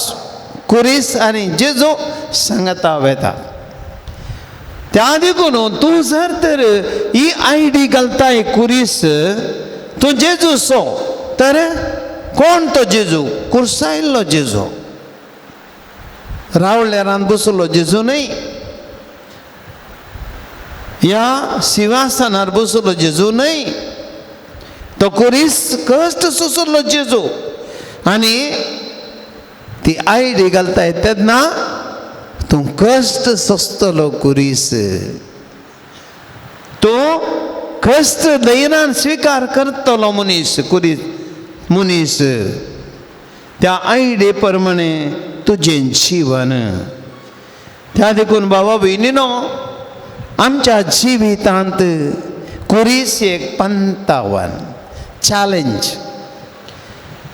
[SPEAKER 1] कुरीस आनी जेजू सांगता वेता. त्या देखून तूं जर तर ही I D घालताय कुरीस, तूं जेजू सो, तर कोण तो जेजू? कुर्सायल्लो जेजू, रावळेरान बसलो जेजू न्हय, ह्या शिंवासनार बसलो जेजू न्हय, तो कुरीस कश्ट सोंसलो जेजू. आनी ती I D घालताय तेन्ना तूं कश्ट सोंसतलो कुरीस, तूं कश्ट धैर्यान स्विकार करतलो मनीस, कुरीस मनीस. त्या I D प्रमाणे तुजें जिवन. त्या देखून बाबा भयणीनो, आमच्या जिवितांत कुरीस एक पंतावन चॅलेंज,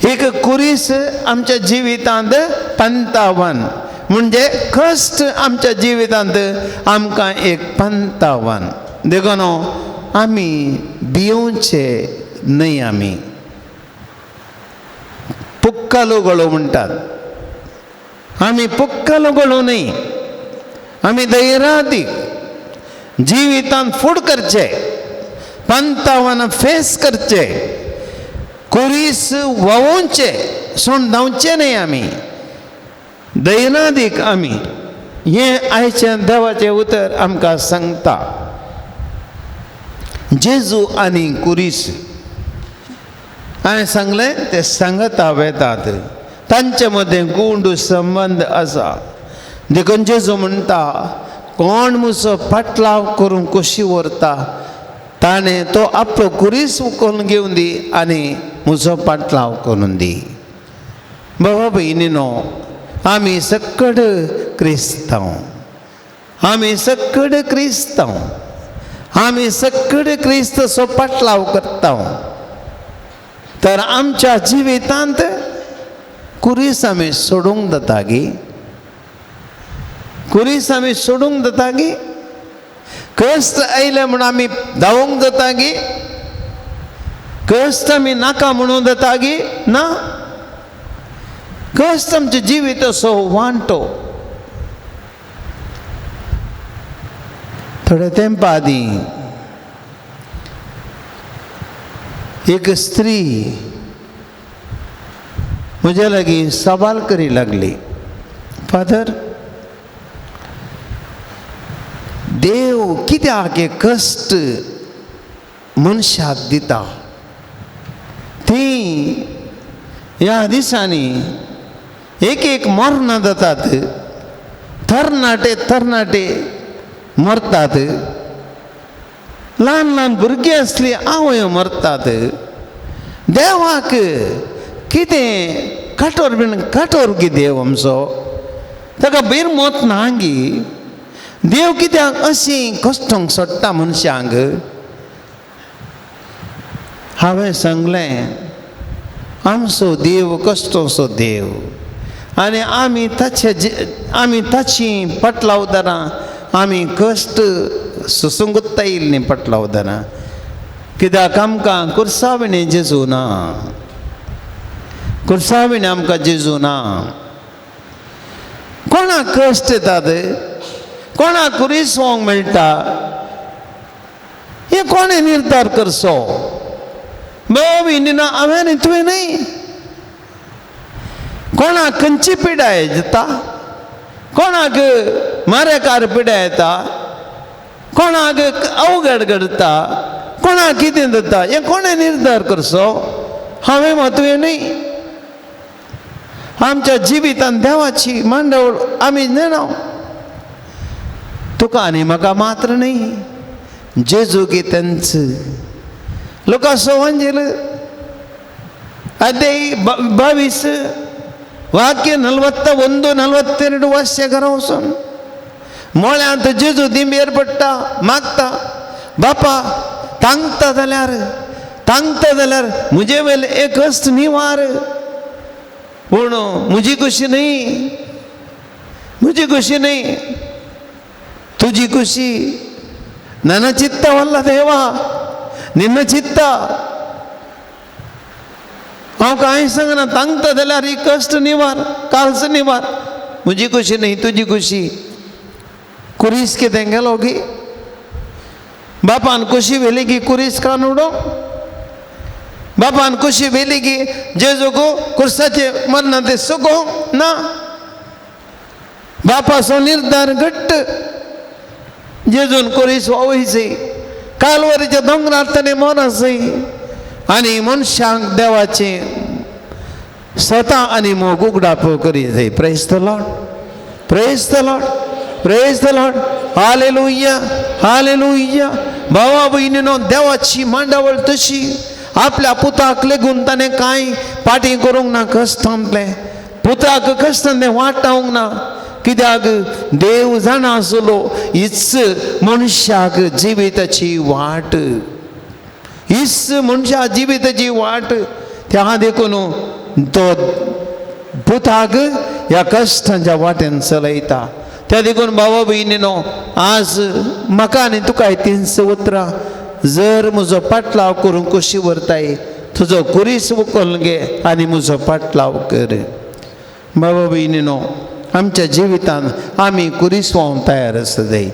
[SPEAKER 1] एक कुरीस आमच्या जिवितांत पंतावन म्हणजे कश्ट आमच्या जिवितांत आमकां एक पंतावन. देखून आमी भियोवचे न्हय. आमी पुक्कालो गळो म्हणटात, आमी पुक्कालो गळो न्हय, आमी धैर्यादीक जिवितांत फुड करचे, पंतावन फेस करचे, कुरीस व्हांवोवचे, सोण धांवचे न्हय. आमी दैनादीक आमी हें आयचें देवाचें उतर आमकां सांगता. जेजू आनी कुरीस हांवें सांगलें ते सांगता वेतात, तांचे मदें गूंड संबंद आसा. देखून जेजू म्हणटा, कोण म्हजो पाटलाव करूंक कशी व्हरता ताणें तो आपलो कुरीस उखलून घेवन दी आनी म्हजो पाटलाव करून दी. बाबा भयणीनो, आमी सकड क्रिस्तांव, आमी सकड क्रिस्तांव, आमी सकड क्रिस्तचो पाटलाव करता. तर आमच्या जिवितांत कुरीस आमी सोडूंक जाता गी? कुरीस आमी सोडूंक जाता गी? कश्ट आयले म्हूण आमी धांवूंक जाता गी? कश्ट आमी नाका म्हणूंक जाता गी? ना. कश्ट आमचें जिवीत असो वांटो. थोड्या तेंपा आदीं एक स्त्री म्हज्या लागीं सवाल करी लागली, फादर, देव कित्याक हे कश्ट मनशाक दिता? ती ह्या दिसांनी एक एक मरणां जातात, तरणाटे तरणाटे मरतात, ल्हान ल्हान भुरगीं आसलीं आवयो मरतात. देवाक कितें काठोर बीन काठोर गी देव आमचो, ताका बेरमोत ना गी? देव कित्याक अशी कश्टांक सोडटा मनशांक? हांवें सांगलें, आमचो देव कश्टोसो देव आनी आमी ताचे आमी ताची पटलावदारां, आमी कश्ट सोसूंक येयल्लीं पटलावदारां. कित्याक आमकां कुर्साविणे जेजू ना, कुर्साविणे आमकां जेजू ना. कोणाक कश्ट येतात, कोणाक कुरीस मेळटा, हें कोणें निर्धार करचो? ना हांवें न्ही तुवें न्हय. कोणाक खंयची पिडाय येता, कोणाक मारेकार पिडाय येता, कोणाक अवघड घडता, कोणाक कितें जाता, हें कोणें निर्धार करचो? हांवें वा तुवें न्हय. आमच्या जिवितान देवाची मांडावळ आमी नेणा. तुका आनी म्हाका मात्र न्हय, जेजू की तेंच. लोकांचो वंजेल अध्याय 22 वाक्य 41 42 वर्षे घरा वचून मोळ्यांत जेजू दिंबेर पडटा, मागता, बापा तांगता जाल्यार, तांगता जाल्यार म्हजे वयले एक कश्ट निवार, पूण म्हजी खुशी न्हय, म्हजी खुशी न्हय, तुजी खुशी. ನನ್ನ ಚಿತ್ತವಲ್ಲ ದೇವಾ, ನಿನ್ನ ಚಿತ್ತ. हांव कांय सांगना, तांगता जाल्यार ही कश्ट निवार, काल्स निवार, म्हजी खुशी न्हय तुजी खुशी. कुरीस कितें गेलो गी? बापान खुशी व्हेली की कुरीस कान उडोवंक? बापान खुशी व्हेली की जेजूक कुर्साचें मरना तें सुकोवंक ना? बापाचो निर्धार घट्ट, जेजून कुरीस वावयचय, कालवरीच्या दोंगरार ताणें मरसय आनी मनशांक देवाचें स्वता आनी मोग उगडाप करी जाय. Praise the Lord, praise the Lord, praise the Lord. Hallelujah, hallelujah. भावा भयणीनो, देवाची मांडावळ तशी आपल्या पुताक लेगून ताणें कांय पाटी करूंक ना, कश्टांतलें पुताक कश्टांतलें वाटावंक ना. कित्याक देव जाणा आसलो हीच मनशाक जिविताची वाट, हीच मनशा जिविताची वाट. त्या देखून तो पुताक ह्या कश्टांच्या वाटेन चलयता. त्या देखून बाबा भयणीनो, आज म्हाका आनी तुका तीनशे उतरां, जर म्हजो पाटलाव करूंक कशी व्हरताय, तुजो कुरीस उखल घे आनी म्हजो पाटलाव कर. बाबा भयणीनो, आमच्या जिवितांत आमी कुरीस व्हांवूंक तयार आसा जाय.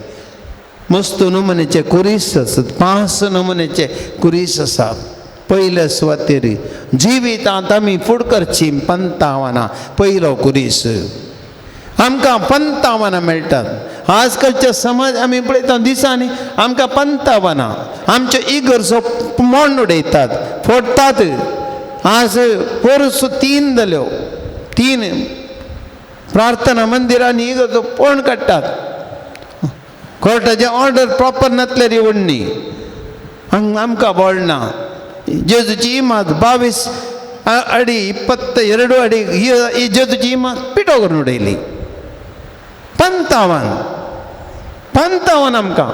[SPEAKER 1] मस्त नमुन्याचे कुरीस आसात, 5 नमुन्याचे कुरीस आसात. पयले सुवातेर जिवितांत आमी फुड करची पंतावानां. पयलो कुरीस आमकां पंतावानां मेळटात. आजकालच्या समाज आमी पळयता दिसांनी आमकां पंतावानां, आमच्यो इगर्जो मोड उडयतात, फोडटात. आज पोरसो 3 जाल्यो, 3 प्रार्थना मंदिरांनी इगर्जो पोण काडटात. कोर्टाचे ऑर्डर प्रॉपर नातल्यार येवडणी आमकां बोळना. जेजूची इमाज 22 अडी 22 अडी ही जेजूची इमाज पिठो करून उडयली. पंतावन पंतावन आमकां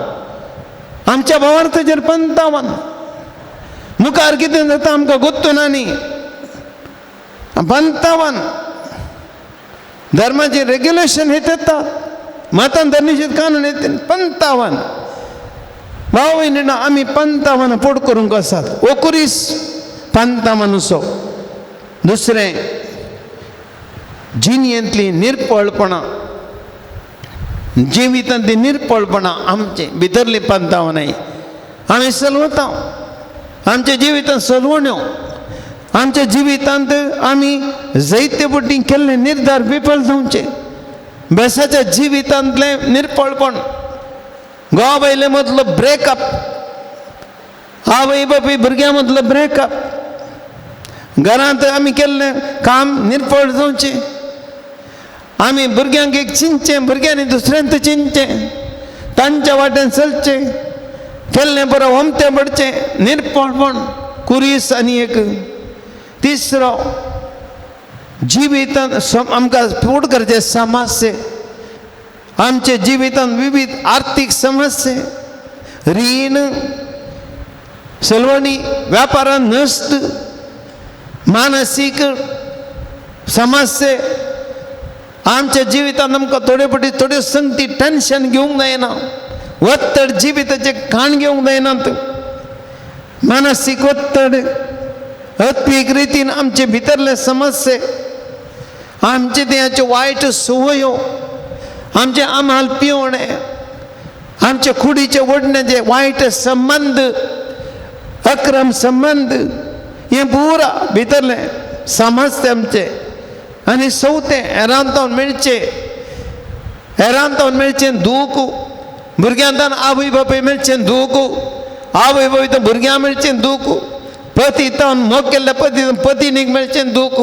[SPEAKER 1] आमच्या भावार्थाचेर पंतावन. मुखार कितें जाता आमकां गोत्तू ना न्ही. पंतावन धर्माचे रेग्युलेशन हेत येता, मतांतर निषेध कानून येते पंतावन. भाव भयणीनो आमी पंतावन पोट करूंक आसात. ओ कुरीस पंतावनसो. दुसरें जिणेंतली निर्पळपणां, जिवितांतली निर्पळपणां आमचें भितरली पंतावनाय आमी सलवता. आमच्या जिवितांत सलवण्यो, आमच्या जिवितांत आमी जायते पटी केल्ले निर्धार विफल जावचे. बेसाच्या जिवितांतलें निर्पळपण, घोव बायले मदलो ब्रेकअप, आवय बापूय भुरग्यां मदलो ब्रेकअप, घरांत आमी केल्लें काम निर्पळ जावचें. आमी भुरग्यांक एक चिंतचें, भुरग्यांनी दुसऱ्यांत चिंतचें, तांच्या वाटेन चलचें, केल्लें बरो ओमतें पडचें, निर्पळपण कुरीस. आनी एक तिसरो जिवितांत आमकां फूड करचें समस्ये, आमच्या जिवितांत विविध आर्थीक समस्ये, रीण, सलवणी, व्यापारांत नश्ट, मानसीक समस्ये. आमच्या जिवितांत आमकां थोडे फावटी थोड्यो संगती टेंशन घेवंक जायना, ಒತ್ತಡ जिविताचें खाण घेवंक जायनात. मानसीक ಒತ್ತಡ, आत्मीक रितीन आमचे भितरले समस्ये, आमचे देहाच्यो वायट संवयो, आमचे आमाल पिवणे, आमचे कुडीचे ओडण्याचे वायट संबंद, अक्रम संबंद, हें पुरा भितरलें समस्ये आमचे. आनी चवथें हेरांतावन मेळचें, हेरांतावन मेळचें दूख, भुरग्यांतान आवय बापूय मेळचें दूख, आवय बापूय तर भुरग्यां मेळचें दूख, पती तावन मोग केल्ल्या पती पतीनीक मेळचें दूख,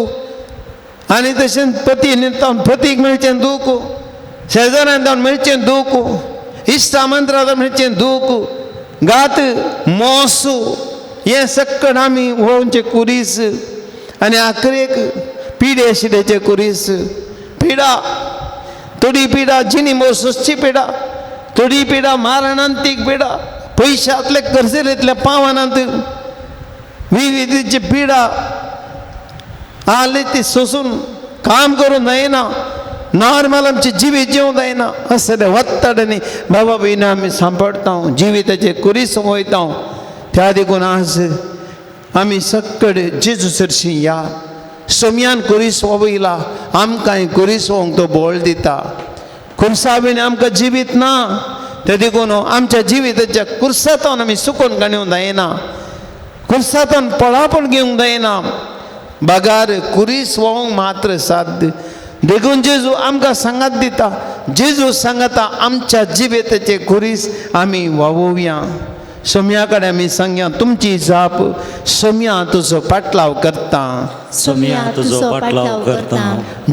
[SPEAKER 1] आनी तशेंच पतीनी तावन पतीक मेळचें दूख, शेजाऱ्यान तावन मेळचें दूख, इश्टा मंत्रां मेळचें दूख, घात मोसू, हें सक्कड आमी व्होवचें कुरीस. आनी आखरेक पिडे शिडेचे कुरीस, पिडा, थोडी पिडा जिणी मोर सोसची पिडा, थोडी पिडा मारणांतीक पिडा, पयशांतले कर्जेरेंतल्या पावनात विविधची पिडा आली ती सोसून काम करूं जायना, नॉर्मल आमचें जिवीत जिवंक जायना. असले वत्तडांनी बाबा भयणा आमी सांपडटा, जिविताचे कुरीस वयता. त्या देखून आज आमी सक्कड जेजू सरशी या सोमयान कुरीस वयला, आमकांय कुरीस वोंक तो बोळ दिता. कुर्सा बीन आमकां जिवीत ना, ते देखून आमच्या जिविताच्या कुर्सांतून आमी सुकून काणूंक जायना, कुर्सांतून पळापण घेवंक जायना, बगार कुरीस वोंक मात्र साध्य. देखून जेजू आमकां सांगात दिता, जेजू सांगता आमच्या जिविताचे कुरीस आमी वावोवया. सोम्या कडेन आमी सांगया, तुमची जाप सोम्या तुजो पाटलाव करता,
[SPEAKER 3] सोम्या तुजो पाटलाव करता,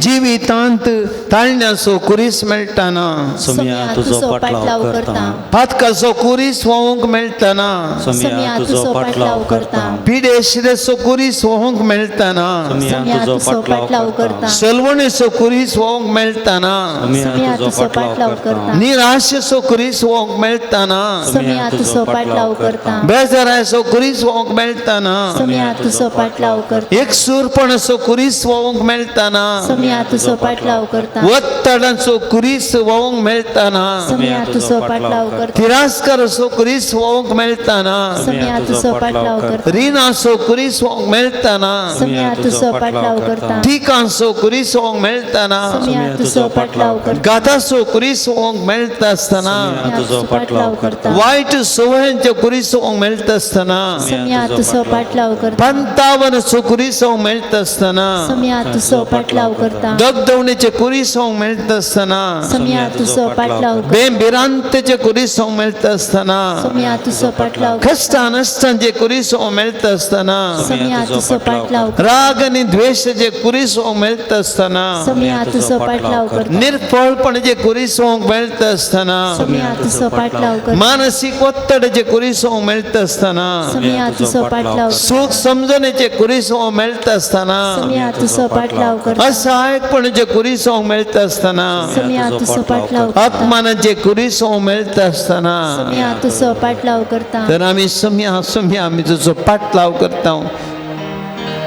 [SPEAKER 1] जिवितांत ताळण्याचो कुरीस मेळटाना,
[SPEAKER 3] सोम्या तुजो पाटलाव करता,
[SPEAKER 1] पातकाचो कुरीस व्होवंक मेळटाना,
[SPEAKER 3] सोम्या तुजो पाटलाव करता,
[SPEAKER 1] पिडेशिरेचो कुरीस व्होवंक मेळटाना,
[SPEAKER 3] सोम्या तुजो पाटलाव करता,
[SPEAKER 1] सलवणेचो कुरीस व्होवंक मेळटाना,
[SPEAKER 3] सोम्या तुजो पाटलाव करता,
[SPEAKER 1] निराशेचो कुरीस व्होवंक मेळटाना,
[SPEAKER 2] सोम्या तुजो पाटलाव करता,
[SPEAKER 1] बेजाराचो कुरीस व्होवंक मेळटाना,
[SPEAKER 2] सोम्या तुजो पाटलाव करता,
[SPEAKER 1] एकसूरपणाचो कुरीस व्होवंक मेळटाना,
[SPEAKER 2] सोम्या तुजो पाटलाव करता,
[SPEAKER 1] ಒತ್ತಡಾचो कुरीस व्होवंक मेळटाना,
[SPEAKER 2] सोम्या तुजो पाटलाव करता,
[SPEAKER 1] तिरस्काराचो कुरीस व्होवंक मेळटाना,
[SPEAKER 2] सोम्या तुजो पाटलाव करता,
[SPEAKER 1] रिणाचो कुरीस व्होवंक मेळटाना,
[SPEAKER 2] सोम्या तुजो पाटलाव करता,
[SPEAKER 1] टिकांचो कुरीस व्होवंक मेळटाना,
[SPEAKER 2] सोम्या तुजो पाटलाव करता,
[SPEAKER 1] गाताचो कुरीस व्होवंक मेळटा आसतना,
[SPEAKER 2] सोम्या तुजो पाटलाव करता,
[SPEAKER 1] वायट संवयांचे कुरीस व्होवंक मेळटा आसतना,
[SPEAKER 2] सोम्या तुजो पाटलाव करता,
[SPEAKER 1] पंतावनाचो कुरीस व्होवंक मेळटा. मेळटा आसतना,
[SPEAKER 2] सोम्या तुजो पाटलाव करता।
[SPEAKER 1] दगदवणेचे कुरिसोंग मेळटा आसतना,
[SPEAKER 2] सोम्या तुजो पाटलाव करता।
[SPEAKER 1] बेंबिरांतेचे कुरिसोंग मेळटा आसतना,
[SPEAKER 2] सोम्या तुजो पाटलाव करता।
[SPEAKER 1] कश्टां नश्टांचे कुरिसोंग मेळटा आसतना,
[SPEAKER 2] सोम्या तुजो पाटलाव करता।
[SPEAKER 1] राग आनी द्वेशाचे कुरिसोंग मेळटा आसतना,
[SPEAKER 2] सोम्या तुजो पाटलाव करता।
[SPEAKER 1] निर्फळपणाचे कुरिसोंग मेळटा आसतना,
[SPEAKER 2] सोम्या तुजो पाटलाव करता।
[SPEAKER 1] मानसीक ಒತ್ತಡचे ಕುರಿಸೋ मेळटा आसतना,
[SPEAKER 2] सोम्या तुजो पाटलाव
[SPEAKER 1] सूख समजणेचे कुरिसो मेळटा आसतना,
[SPEAKER 2] सोम्या तुजो पाटलाव करता।
[SPEAKER 1] असहायकपणाचे कुरिसो मेळटा आसतना,
[SPEAKER 2] सोम्या तुजो पाटलाव करता।
[SPEAKER 1] अपमानाचे कुरिसो मेळटा आसतना,
[SPEAKER 2] सोम्या तुजो पाटलाव करता।
[SPEAKER 1] तर आमी सोम्या सोम्या आमी तुजो पाटलाव करता।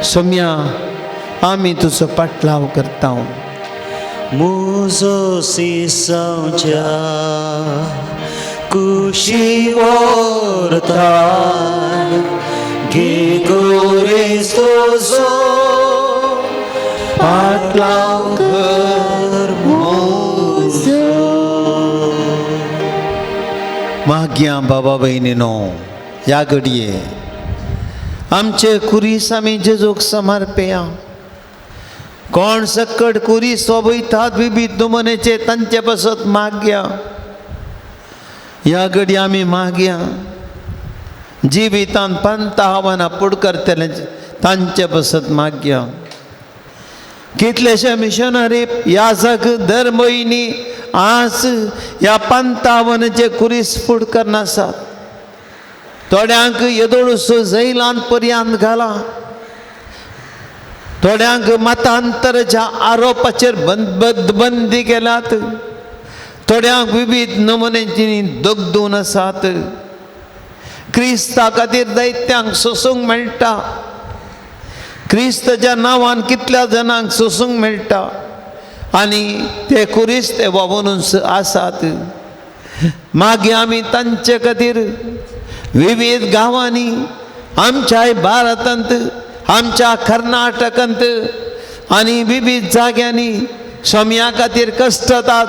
[SPEAKER 1] सोम्या आमी तुजो पाटलाव करता।
[SPEAKER 3] मुजो सिसांच्या कुशी व्हरता घे क्रिस्तुचो
[SPEAKER 1] पाटलाव कर
[SPEAKER 2] मुजो।
[SPEAKER 1] माग्या बाबा भयणीनो, ह्या घडये आमचे कुरीस आमी जेजूक समर्पया। कोण सकट कुरीस सोबयतात विविध नमुनेचे तांचे पासत मागया। ह्या घडये आमी मागया जिवितान पंत आव्हानां फुड करतले तांचे पासत मागया। कितलेशे मिशनरी याजक धर्मयनी आज ह्या पंतावनाचे कुरीस फूड करनासात। थोड्यांक येदोळसो जैलान पर्यांत घाला, थोड्यांक मतांतराच्या आरोपाचेर बंदी केल्यात, थोड्यांक विविध नमुन्यांची दगदून आसात। क्रिस्ता खातीर दैत्यांक सोसूंक मेळटा, क्रिस्ताच्या नांवान कितल्या जाणांक सोसूंक मेळटा आनी ते कुरिस्त वावरून आसात। मागीर आमी तांचे खातीर विविध गांवांनी आमच्याय भारतांत, आमच्या कर्नाटकांत आनी विविध जाग्यांनी सोम्या खातीर कश्टतात,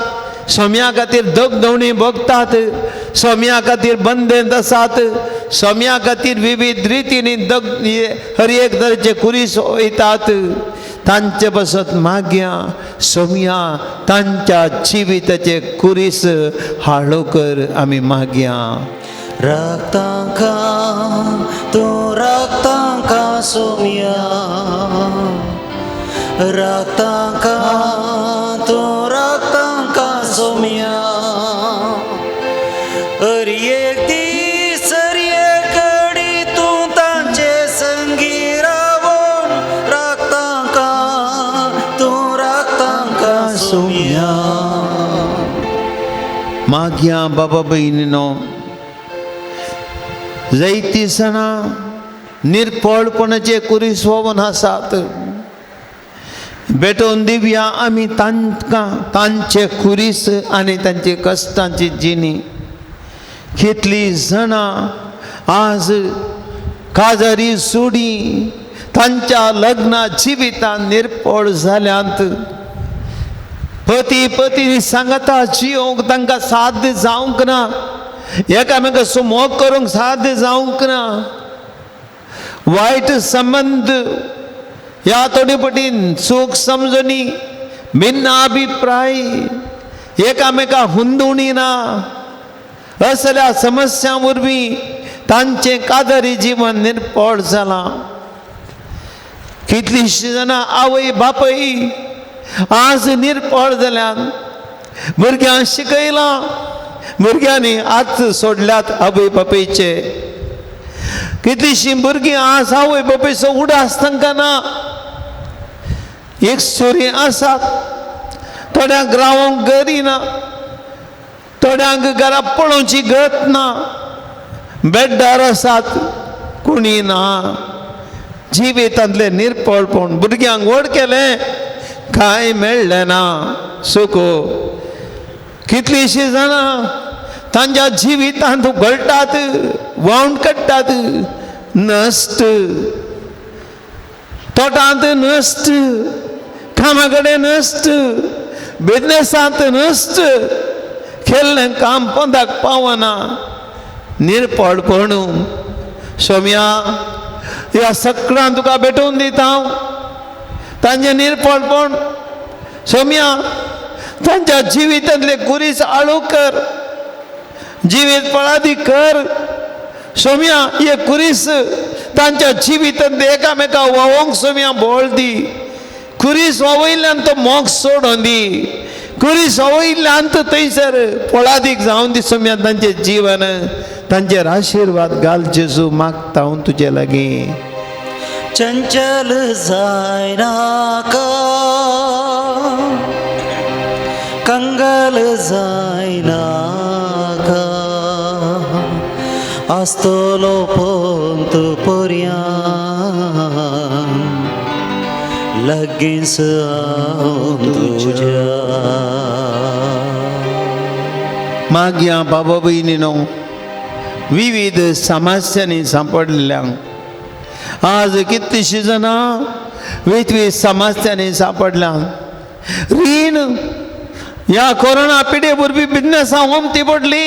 [SPEAKER 1] सोम्या खातीर दगदवणी भोगतात, सोम्या खातीर बंदेंत आसात, सोम्या खातीर विविध रितींनी दग हर एक तरेचे कुरीस वयतात। तांचे पासत मागया सोम्या तांच्या जिविताचे कुरीस हाळोकर आमी मागया।
[SPEAKER 3] राखतांका तूं राखतांका सोम्या, राखतांका तूं राखतांका सोम्या, हर एक दीस हर एक घडी तूं तांचे संगी रावून राखतांका तूं राखतांका सोम्या।
[SPEAKER 1] मागया बाबा भयणीनो, जैती सणां निर्फळपणाचे कुरीस व्होवन आसात। भेटोवन दिवया आमी तांकां तांचे कुरीस आनी तांचे कश्टांची जिणी। कितली जाणां आज काजारी सुडी तांच्या लग्ना जिवितान निर्फळ जाल्यांत। पती पती सांगता जियोंक तांकां साध्य जावंक ना, एकामेकाचो मोग करूंक साध्य जावंक ना। वायट संबंद ह्या थोडे पटीन सूख समजणी भिन्न अभिप्राय एकामेका हुंदुणी ना, असल्या समस्यां वरवीं तांचें कादरी जीवन निर्फळ जालां। कितलींशीं जाणां आवय बापूय आज निर्फळ जाल्यात। भुरग्यांक शिकयलां, भुरग्यांनी आज सोडल्यात आवय बापायचे। कितलींशीं भुरगीं आज आवय बापायचो उडास तांकां ना। एक सुरी आसात, थोड्यांक रावंक गरी ना, थोड्यांक घरा पळोवची गत ना, बेड्डार आसात कोणी ना। जिवितांतलें निर्फळपण भुरग्यांक व्हड केलें कांय मेळ्ळें ना सुख। कितलींशीं जाणां तांच्या जिवितांत घोळटात, व्हांवन काडटात, नश्ट तोटांत नश्ट, कामा कडेन नश्ट, बिजनेसांत नश्ट, केल्लें काम पोंदाक पावना, निर्फळपण। सोम्या ह्या सगळ्यां तुका भेटोवन दिता हांव। तांचें निर्पणपण सोम्या तांच्या जिवितांतले कुरीस आळू कर, जिवीत पळादी कर सोम्या. हे कुरीस तांच्या जिवितांत एकामेका व्हांवोंक सोम्या बोळ दी. कुरीस व्हांवयल्ल्यान तो मोग सोडून दी, कुरीस व्हांवयल्ल्यान तो थंयसर पोळादीक जावन दी सोम्या. तांचें जीवन तांचेर आशिर्वाद घाल जेजू, मागता हांव तुजे लागीं.
[SPEAKER 3] चंचल जायनाका, कंगल जायनाका, आसतलो पंत पर्यान लागींच हांव तुज्या.
[SPEAKER 1] मागया बाबा भयणीनो, विविध समस्यांनी सांपडलेल्यांक आज कितलीशीं जाणां वेगवेगळी समस्यांनी सांपडल्या. रीण ह्या कोरोना पिडे वरवीं बिजनसां ओमती पडली,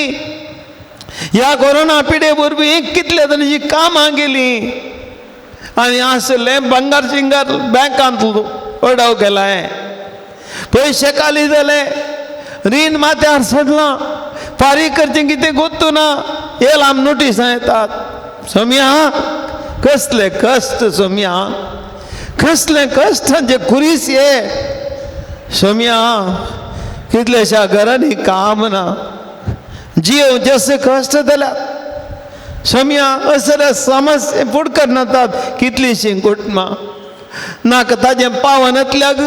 [SPEAKER 1] ह्या कोरोना पिडे वरवीं कितल्या जाणांची कामां गेलीं आनी आसलें भांगर शिंगर बँकांत अडव केलां, पयशे खाली जाले, रीण माथ्यार सोडलां, फारीक करचें कितें गोत्तू ना, हे लांब नोटिसां येतात सोम्या. कसले कश्ट सोम्या, कसले कश्टांचे कुरीस हे सोम्या. कितल्याशा घरांनी काम ना, जीव जशे कश्ट जाल्यात सोम्या. असल्या समस्या फुडकर नातात कितलीशीं कुटुंबां नाका ताजें पावनातल्याक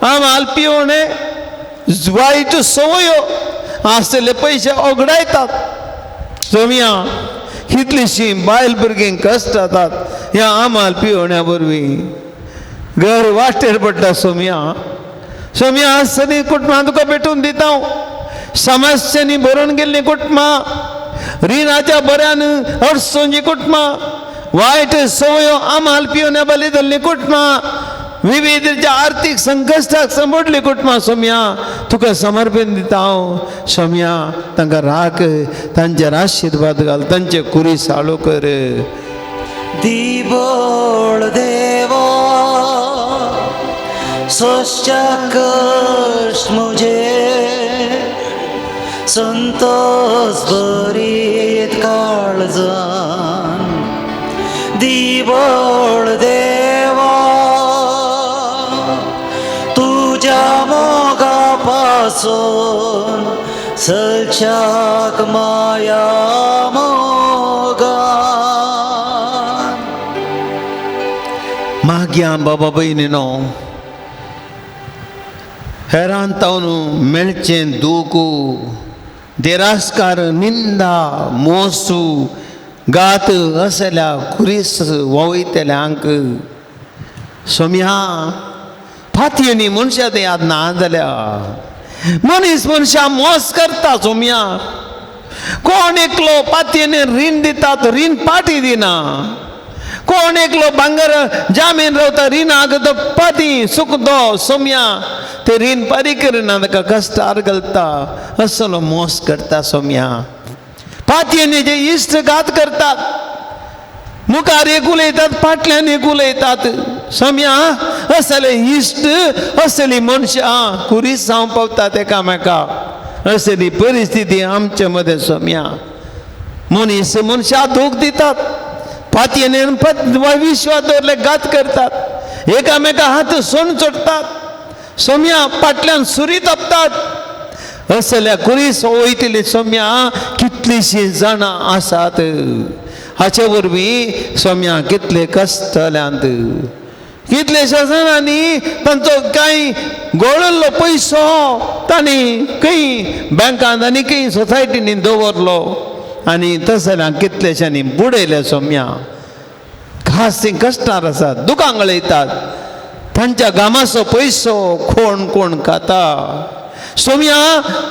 [SPEAKER 1] आमाल पिवणे वायट संवयो आसले पयशे ओगडायतात सोम्या. कितलीशीं बायल भुरगीं कश्ट जातात ह्या आमाल पिवण्या वरवीं, घर वाटेर पडटा सोम्या. सोम्या आसतली कुटुंबां तुका भेटून दिता हांव. समस्यांनी भरून गेल्लीं कुटुंबां, रिणाच्या बऱ्यान अडचणची कुटुंबां, वायट संवयो आमाल पिवण्या बली जाल्लीं कुटुंबां, विविध आर्थीक संकश्टाक संबोडली कुटुंबां सोम्या तुका समर्पण दिता हांव सोम्या. तांकां राख, तांचेर आशिर्वाद घाल, तांचे कुरी साळू कर.
[SPEAKER 3] दिबोळ देवा सोसच्या कश्ट मुजे, संतोस भरीत काळजान. दिबोळ देवा तुज्या मोगा पासून सलच्याक माया मोगान.
[SPEAKER 1] मागया बाबा भयणीनो, हेरान तावन मेळचें दूख, देरास्कार, निंदा, मोसू, गात असल्या कुरीस व्हांवयतल्यांक सोम्या. फातयेनी मनशां ते याद ना जाल्या, मनीस मनशां मोस करता सोम्या. कोण एकलो पातयेनी रीण दिता तो रीण पाटी दिना, कोण एकलो भांगर जामीन रावता रिणाक तो पाती सुकतो सोम्या, ते रीण पारी करिना ताका कश्टार घालता, असलो मोस करता सोम्या. पातयेनी जे इश्ट घात करतात, मुखार एक उलयतात फाटल्यान एक उलयतात सोम्या. असले इश्ट असली मनशां कुरीस जावं पावतात एकामेका. असली परिस्थिती आमचे मदें सोम्या. मनीस मनशां दूख दितात, पातयेन विश्वास दवरले घात करतात, एकामेका हात सोण चडटात सोम्या, फाटल्यान सुरी तपतात. असल्या कुरीस वयतली सोम्या कितलीशीं जाणां आसात. हाचे वरवीं सोम्या कितले कश्टल्यांत, कितलेशा जाणांनी तांचो कांय गोळिल्लो पयसो तांणी खंय बँकांत आनी खंय सोसायटींनी दवरलो आनी तसल्या कितलेशांनी बुडयले सोम्या. खास तीं कश्टार आसात, दुकां गळयतात, तांच्या गामाचो पयसो कोण कोण खाता सोम्या.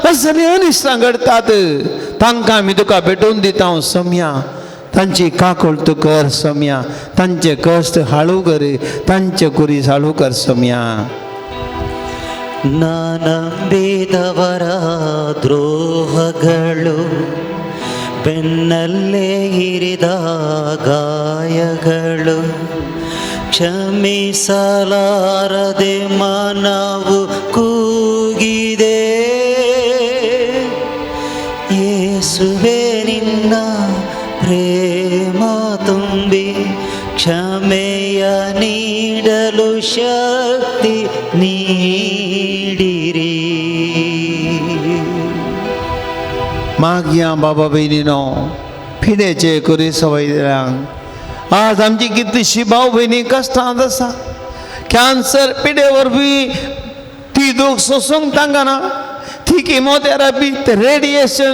[SPEAKER 1] असली अनिश्टां घडटात, तांकां आमी तुका भेटोवन दिता हांव सोम्या. तांची काकूळ तूं कर सोम्या, तांचे कश्ट हाळू कर, तांचे कुरीस हाळू कर सोम्या.
[SPEAKER 3] ನಂಬಿದವರ ದ್ರೋಹಗಳು, ಬೆನ್ನಲ್ಲೇ ಇರಿದ ಗಾಯಗಳು, ಕ್ಷಮಿಸಲಾರದೆ ಮನವು ಕೂಗಿದೆ. ಯೇಸುವೆ ನಿನ್ನ ಪ್ರೇಮ ತುಂಬಿ ಕ್ಷಮೆಯ ನೀಡಲು ಶಕ್ತಿ ನೀಡಿರಿ.
[SPEAKER 1] मागया बाबा भयणीनो पिडेचे कुरीस वयल्यांक आज आमची कितलीशी भाव भयणी कश्टांत आसा. कॅन्सर पिडे वरवीं ती दूख सोसूंक तांकां, ती किमोथेरपी, रेडिएशन,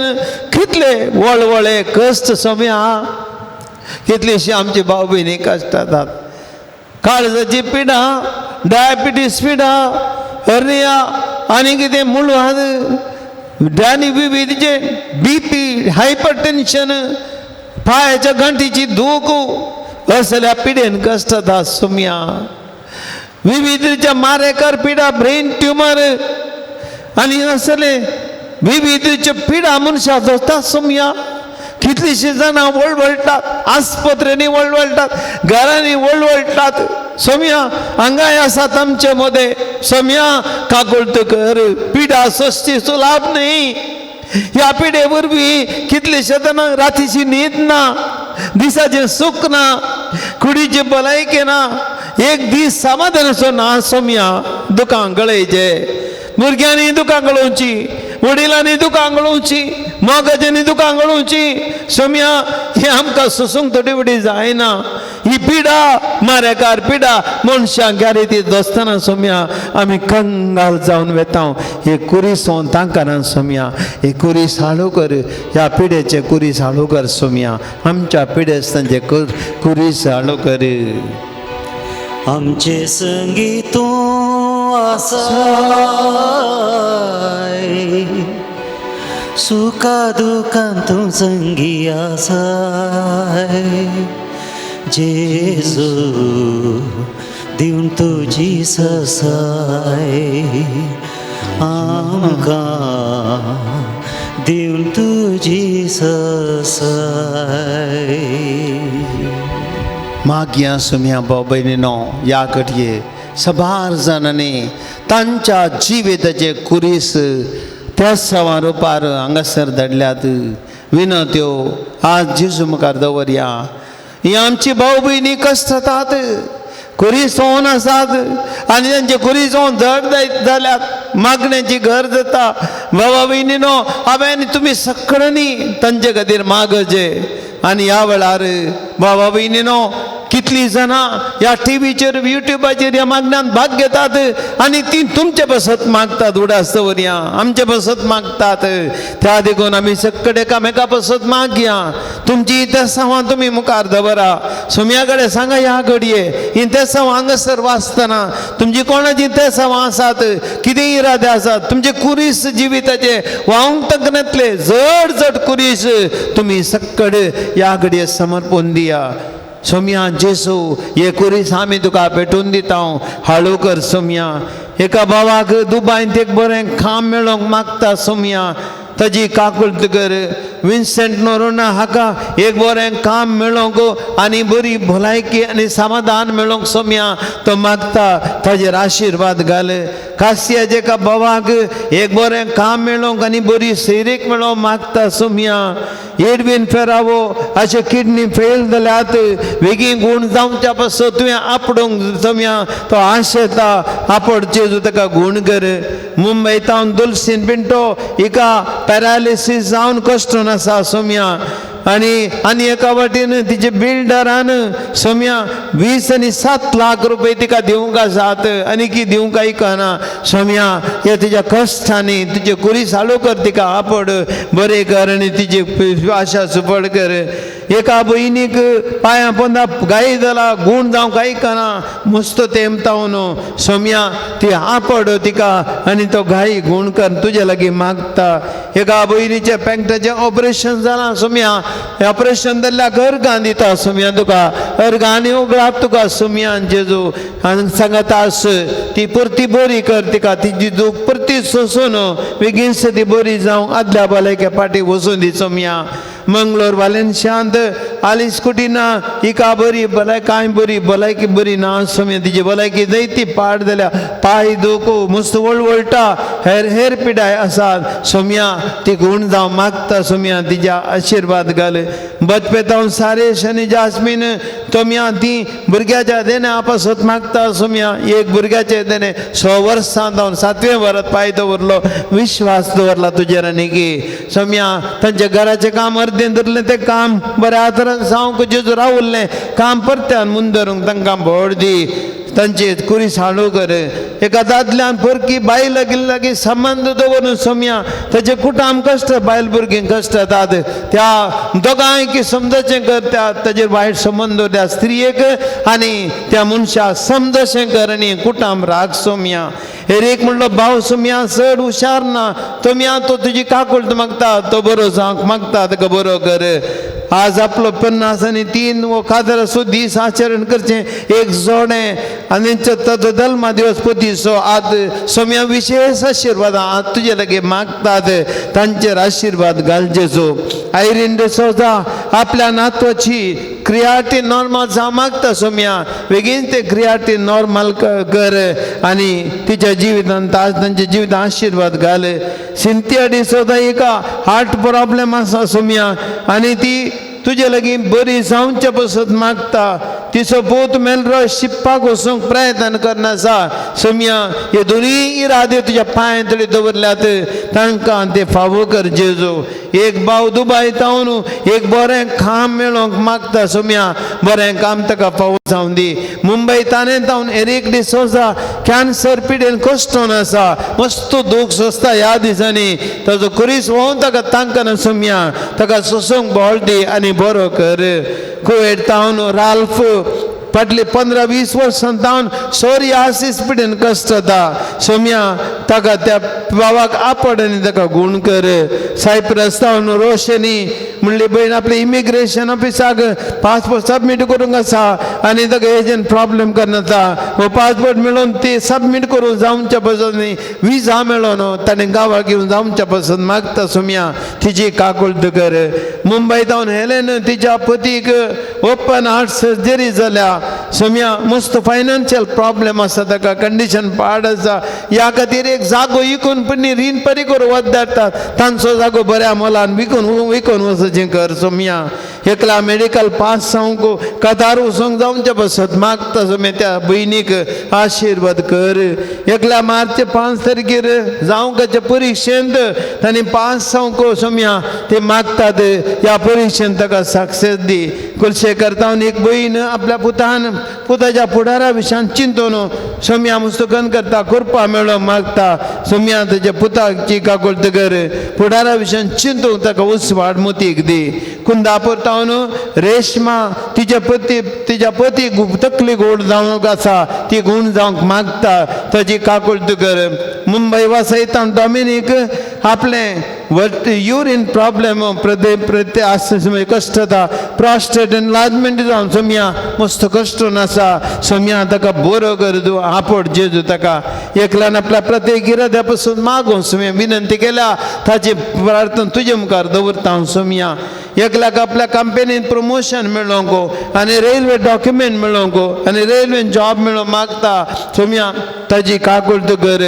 [SPEAKER 1] कितले वळवळे कश्ट सोम्या. कितलीशी आमची भाव भयणी कश्ट जातात. काळजाची पिडा, डायबिटीस पिडा, हर्निया आनी कितें मुळवाद आनी विविधचे बीपी, हायपर टेन्शन, पांयाच्या गांठीची दूख, असल्या पिडेन कश्ट जातात सोम्या. विविधच्या मारेकर पिडा, ब्रेन ट्युमर आनी असले विविधचे पिडा मनशां दोस्ता सोम्या. कितलीशीं जाणां वळवळटात, आस्पत्रेंनी वळवळटात, घरांनी वळवळटात सोम्या. हांगाय आसात आमचे मदें सोम्या. काकुळट कर, पिडा सोंसचेचो लाभ न्ही. ह्या पिडे वरवीं कितलेशे जाणांक रातीची न्हीद ना, दिसाचें सूख ना, कुडीची भलायकी ना, एक दीस समाधानाचो ना सोम्या. दुकां गळयचे, भुरग्यांनी दुकां गळोवची, वडिलांनी दुकां गळोवची, मोगाच्यांनी दुकां गळोवची सोम्या. हें आमकां सोसूंक थोडी फुडें जायना. ही पिडा मारेकार पिडा मनशांक ह्या रिती दोस्ताना सोम्या आमी कंगाल जावन वेता. हे कुरीस तांकां ना सोम्या, हे कुरीस हाडू कर, ह्या पिडेचे कुरीस हाडू कर सोम्या, आमच्या पिडेस्तांचे कुरीस हाडू कर.
[SPEAKER 3] आमचे संगी तूं आसाय, सुखा दुखान तूं संगी आसाय. जेजू दिवन तुजी ससाय आमकां, दिवन तुजी ससाय.
[SPEAKER 1] मागया सुम्या भाव भयणीनो, ह्या घडये सबार जाणांनी तांच्या जिविताचे कुरीस त्या सवा रुपार हांगासर धाडल्यात. विनत्यो आज जेजू मुखार दवरया. ही आमची भाव भयणी कश्ट जातात, कुरीस होवन आसात आनी तांचे कुरीस होवन जड जायत जाल्यात, मागण्याची गरज जाता. बाबा भयणीनो, हांवें आनी तुमी सगळ्यांनी तांचे खातीर मागचे. आनी ह्या वेळार बाबा भयणीनो, कितलीं जाणां ह्या टिवीचेर, युट्यूबाचेर ह्या मागण्यांत भाग घेतात आनी ती तुमचे पासत मागतात, उडास दवरया, आमचे पासत मागतात. त्या देखून आमी सगळे एकामेका पासत मागया. तुमची तेसांवां तुमी मुखार दवरा. सोम्या कडेन सांगा ह्या घडये ही तेसांवां हांगासर वाचतना तुमची कोणाची तेसांवां आसात, कितें इरादे आसात, तुमचे कुरीस जिविताचे व्हांवंक तकनातले जड जड कुरीस तुमी सगळे ह्या घडये समर्पून दिया. सोम्या जेसू, हे कुरीस आमी तुका भेटून दिता, हाळू कर सोम्या. एका भावाक दुबायंत एक बरें काम मेळोंक मागता सोम्या, ताजी काकुळट कर. विन्सेंट नोरोना हाका एक बरें काम मेळोंक आनी बरी भलायकी आनी समाधान मेळोंक सोम्या तो मागता, ताजेर आशिर्वाद घाल. कासियाचे एका भावाक एक बरें काम मेळोंक आनी बरी सैरीक मेळोंक मागता सोम्या. एडवीन फेरावो अशें किडनी फेल जाल्यात, बेगीन गूण जावच्या पासून तुवें आपडूंक सोम्या, तो आशेता आपड जेजू ताका गूण कर. मुंबय तावन दुलसीन पिंटो हिका पॅरालिसीस जावन कश्टून आसा सोम्या. आनी आनी एका वाटेन तिचे बिल्डरान सोम्या 20 आनी 7 लाख रुपये तिका दिवंक आसात आनी की दिवंक आयकना सोम्या. हे तिच्या कश्टांनी तिचे कुरीस हाडू कर, तिका आपड बरें कर आनी तिची आशा सुफळ कर. एका भयणीक पांयां पोंदा गाय जाला, गूण जावंक आयकना, मुस्त तेमतावन सोम्या ती आपड तिका आनी तो गाय गूण कर तुजे लागीं मागता. एका भयणीचें पेंकटाचें ऑपरेशन जालां सोम्या, ऑपरेशन जाल्ल्याक अर्गां दिता सोम्या तुका, अर्गां आनी उगडाप तुका सोम्या जेजू. आनी सांगता आस ती परती बरी कर तिका, तिजी दूख परती सोंसून बेगीन ती बरी जावंक आदल्या भलायके फाटी वचून दी सोम्या. मंगलोर वालेन्शांत आलिस कुटिना हिका बरी भलाय कांय बरी भलायकी बरी ना सोम्या तिजी भलायकी जायती पाड जाल्या पांय दुखू मस्त वळवळटा हेर हेर पिडाय आसात सोम्या ती गूण जावं मागता सोम्या तिज्या आशिर्वाद घाल. बचपेतावन सारेश आनी जास्मीन तोम्या ती भुरग्याच्या देणे आपसत मागता सोम्या एक भुरग्याचे देणे 100 वर्सां जावन 7वें वरात पांय दवरलो विश्वास दवरला तुजेर आनी की सोम्या तांच्या घराचें काम अर्दें धरलें तें काम बऱ्या आदारान जावंक जेजू रावल्लें काम परत्यान मुंदरूंक तांकां भोड दी तांचे कुरीस हाडू कर. एका दादल्यान परकी बायल लागीं संबंद दवरून सोम्या ताचे कुटाम कश्ट बायल भुरगीं कश्ट येतात त्या दोगांयकी समजचें कर त्या ताजेर वायट संबंद त्या स्त्रियेक आनी त्या मनशाक समजशें कर आनी कुटाम राग सोम्या. एक म्हणलो भाव सोम्या चड हुशार ना तोम्या तो तुजी काकुळट मागता तो बरो जावंक मागता ताका बरो कर. आज आपलो 53 वो कादराचो दीस आचरण करचें एक जोडें आनी ताचो जल्मा दिवस पतीचो आज सोम्या विशेष आशिर्वाद आज तुजे लागीं मागतात तांचेर आशिर्वाद घालचेचो. आयरीन डिसोजा आपल्या नातवाची क्रियाटी नॉर्मल जावं मागता सोम्या बेगीन ते क्रियाटी नॉर्मल कर आनी तिच्या जिवितांत आज तांच्या जिवितांत आशिर्वाद घाल. सिंथिया डिसोजा हिका हार्ट प्रॉब्लेम आसा सोम्या आनी ती तुजे लागीं बरी जावचे पसत मागता तिचो पूत मेलरो शिकपाक वचूंक प्रयत्न करना आसा सोम्या हे दोनूय इरादे तुज्या पांय तळी दवरल्यात तांकां ते फावो कर जेजू. एक भाव दुबाय तावन एक बरें काम मेळोवंक मागता सोम्या बरें काम ताका फावो जावं दी. मुंबय ताणें तावन एरीक डिसोजा कॅन्सर पिडेन कश्टोन आसा मस्त दूख सोंसता ह्या दिसांनी ताजो कुरीस व्होवन ताका तांकां सोम्या ताका सोंसूंक बळ दी आनी बरो कर. कुवेट तावन राल्फ फाटली 15-20 वर्सां तावन सोरियासिस पिडेन कश्ट जाता सोम्या ताका त्या बाबाक आपड आनी ताका गूण कर. सायप्रस तावन रोशनी म्हणली भयण आपले इमिग्रेशन ऑफिसाक पासपोर्ट सबमीट करूंक आसा आनी ताका एजंट प्रॉब्लेम करनाता हो पासपोर्ट मेळोवन ती सबमीट करूंक जावच्या पसून विजा मेळोन ताणें गांवाक येवन जावच्या पसून मागता सोम्या तिजी काकुळट कर. मुंबय तावन हेलेन तिच्या पतीक ओपन हार्ट सर्जरी जाल्या सोम्या मस्त फायनान्शियल प्रॉब्लेम आसा ताका कंडिशन पाड आसा ह्या खातीर एक जागो विकून पण रीण परी करून वत धाडटात तांचो जागो बऱ्या मोलान विकून विकून वचचें कर सोम्या. एकला मेडिकल पास जावंक कतार वचूंक जावचें पसत मागता सोम्या त्या भयणीक आशिर्वाद कर. एकला मार्च 5 तारखेर जावंकाचे परिक्षेंत तांणी पास जावंक सोम्या ते मागतात ह्या परिक्षेंत ताका सक्सेस दी. कुलशेखर तावन एक भयण आपल्या पुतान पुताच्या फुडारा विशयान चिंतून सोम्या मुस्तकन करता कृपा मेळोवंक मागता सोम्या ताच्या पुताची काकुळट कर फुडारा विशयान चिंतूंक ताका उस्वाड मोतीक दी. कुंदापूर तावन रेशमा तिच्या पती तिच्या पती तकली गोड जावंक आसा ती गूण जावंक मागता ताची काकुळट कर. मुंबय वासयता डॉमिनीक आपलें युरीन प्रॉब्लेम प्रदे प्रत्ये आसता कश्ट जाता प्रोस्टेट एनलार्जमेंट जावन सोम्या मस्त कश्ट आसा सोम्या ताका बरो कर तूं आपड जेजू ताका. एकल्यान आपल्या प्रत्येक इराद्या पसून मागून सोम्या विनंती केल्या ताची प्रार्थना तुजे मुखार दवरता हांव सोम्या. एकल्याक आपल्या कंपनीन प्रमोशन मेळोवंक आनी रेल्वे डॉक्युमेंट मेळोवंक आनी रेल्वेन जॉब मेळोवंक मागता सोम्या ताजी काकुळट कर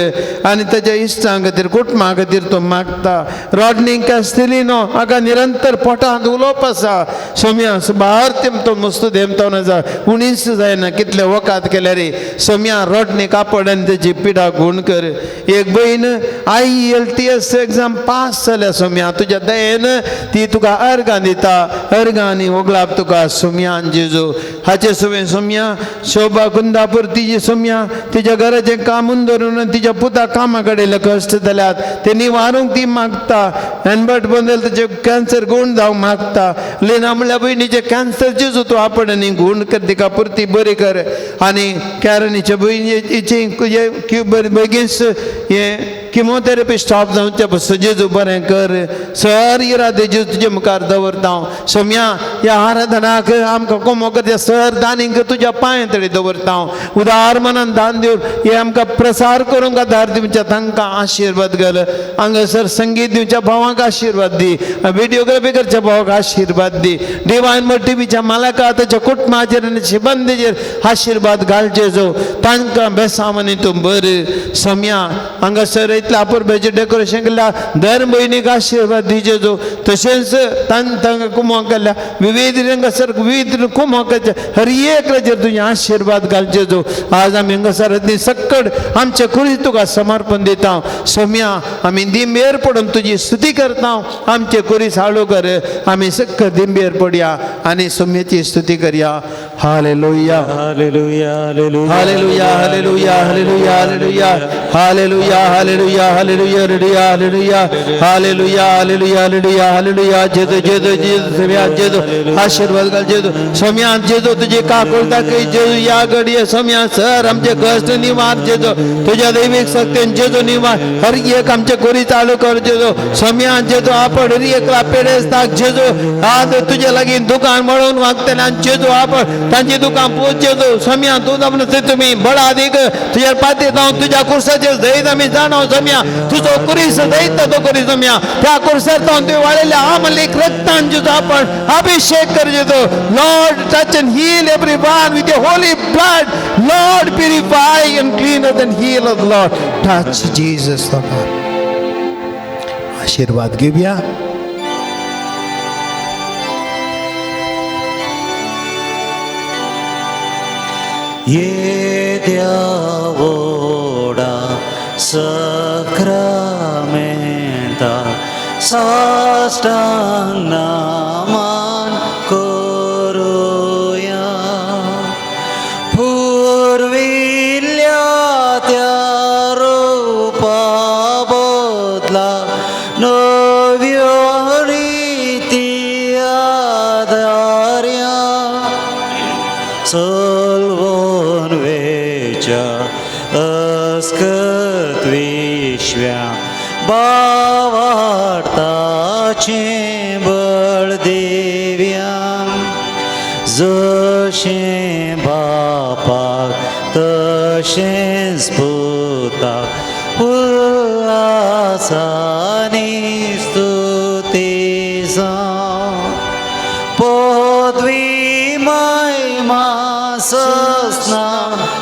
[SPEAKER 1] आनी ताच्या इश्टां खातीर कुटुंबा खातीर तो मागता. रॉडनी कॅस्टेलिनो हाका निरंतर पोटांत उलोवप आसा सोम्या सुबार तेमतो मस्त देमतो आसा उणीच जायना कितले वकात केल्यार सोम्या रॉडनी कापड आनी तेजी पिडा गूण कर. एक भयण IELTS exam पास जाल्या सोम्या तुज्या दयेन ती तुका अर्गां दिता अर्गां आनी ओगलाप तुका सोम्यान जेजू. हाचे सवें सोम्या शोभा कुंदापूर तिजी सोम्या तिच्या घराचें काम दवरून तिच्या पुता कामा कडेन कश्ट जाल्यात ते निवारूंक ती मागता. एनबर्ट बंदल ताचे कॅन्सर गूण जावंक मागता. लेना म्हणल्यार भयणीचे कॅन्सर जेजू तूं आपण आनी गूण कर तिका पुरती बरी कर. आनी कॅरनीचे भयणीचे बेगीन हें किमोथेरपी स्टॉप जावचें पसून जेजू बरें कर सर इरादे जेजू तुजे मुखार दवरता हांव सोम्या ह्या आराधनाक आमकां कोमो करता सर दानींक तुज्या पांय तडी दवरता हांव उदार मनान दान दिवन हे आमकां प्रसार करूंक आदार दिवच्या तांकां आशिर्वाद घाल हांगासर संगीत दिवच्या भावांक आशिर्वाद दी व्हिडिओग्राफी करच्या भावाक आशिर्वाद दी डिवायन टीव्हीच्या मालका ताच्या कुटुंबाचेर आनी शिबंदीचेर आशिर्वाद घालचे जो तांकां बेसामानी तूं बरें सम्या हांगासर इतल्या अपुरबायेचें डेकोरेशन केल्या दर म्हयनीक आशिर्वाद दिजे जो तशेंच तांकां कुमो केल्या विविध हांगासर विविध कुमो करचे हर एकल्याचेर तुजें आशिर्वाद घालचे जो आज आमी हांगासर सक्कड आमचे कुरी तुका समर्पण दिता सोम्या आमी दिंबेर पडून तुजी स्तुती करता आमचे कुरी साळू कर आमी सक्क दिंबेर पडया आनी सोम्याची स्तुती करया. Hallelujah
[SPEAKER 3] hallelujah
[SPEAKER 1] hallelujah hallelujah hallelujah hallelujah hallelujah hallelujah hallelujah hallelujah hallelujah hallelujah hallelujah hallelujah. जेजू जेजू जेजू सोम्या जेजू आशिर्वाद घाल जेजू सोम्या जेजू तुजी काकूळ दाखय जेजू या घडये सोम्या सर आमचे कश्ट निवार जेजू तुज्या दैवीक शक्तीन जेजू निवार हर एक आमचे कोरी चालू कर जेजू सोम्या जेजू आपण हर एकला पेडेस्ताक जेजू आज तुजे लागीं दुकान म्हणून वागतले आनी जेजू आपण तांची दुकान पोच जेजू सोम्या तूं जमना तुमी बळादीक तुज्या पाती जावन तुज्या कुर्साचेर जैत आमी जाणा सोम्या तुजो कुरीस जैत तो कुरीस सोम्या त्या कुर्सार जावन तुवें वाळयल्ल्या आमलीक रक्तान जेजू आपण अभिषेक कर जेजू. Lord touch and heal everyone with your holy blood. Lord purify and clean us and heal us, Lord. Touch Jesus, Lord God. आशीर्वाद घेऊया.
[SPEAKER 3] येद्या व्हडा सक्रामेंता साश्टांग नमन करुया पुर्विल्ल्या त्या रुपा बदला नव्यो रिती आदार्या चलवून वेच्या अस्कत विश्व्या बावार्ताचें बळ देव्या जशें बापाक तशेंच पुताक उल्हासानी स्तुती जावं पदवी महिमा ससना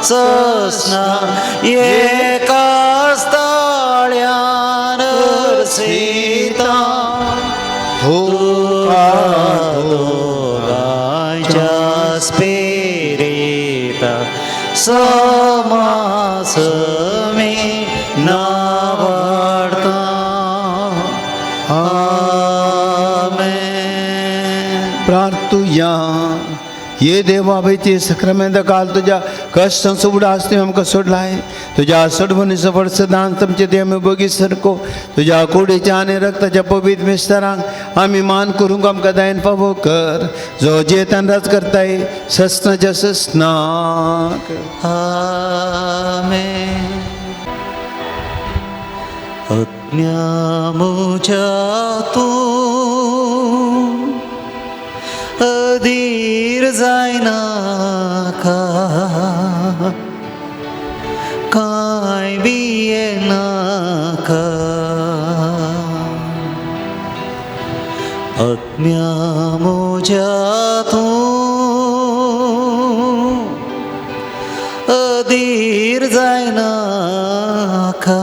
[SPEAKER 3] ससना एकाच ताळ्यान अर्सिता तुका दोगांच्या स्पिरिता समासमी नावाडता. आमेन.
[SPEAKER 1] प्रार्थुया. ये देवा बायचे सक्रामेंत काल तुज्या कश्ट उडास तुवें आमकां सोडलाय तुज्या सोडवणीचो वर्सदान तुमचे देव आमी बोगी सरको तुज्या कुडीच्या आनी रक्ताच्या पवित्र मिस्तरांक आमी मान करूंक आमकां दयन फावो कर जो जेतान राज करताय ससनाच्या ससनाक.
[SPEAKER 3] आमेन. अज्ञा म्हज्या तूं अधीर जायनाका कांय भियेनाका अज्ञा म्हज्या तूं अधीर जायनाका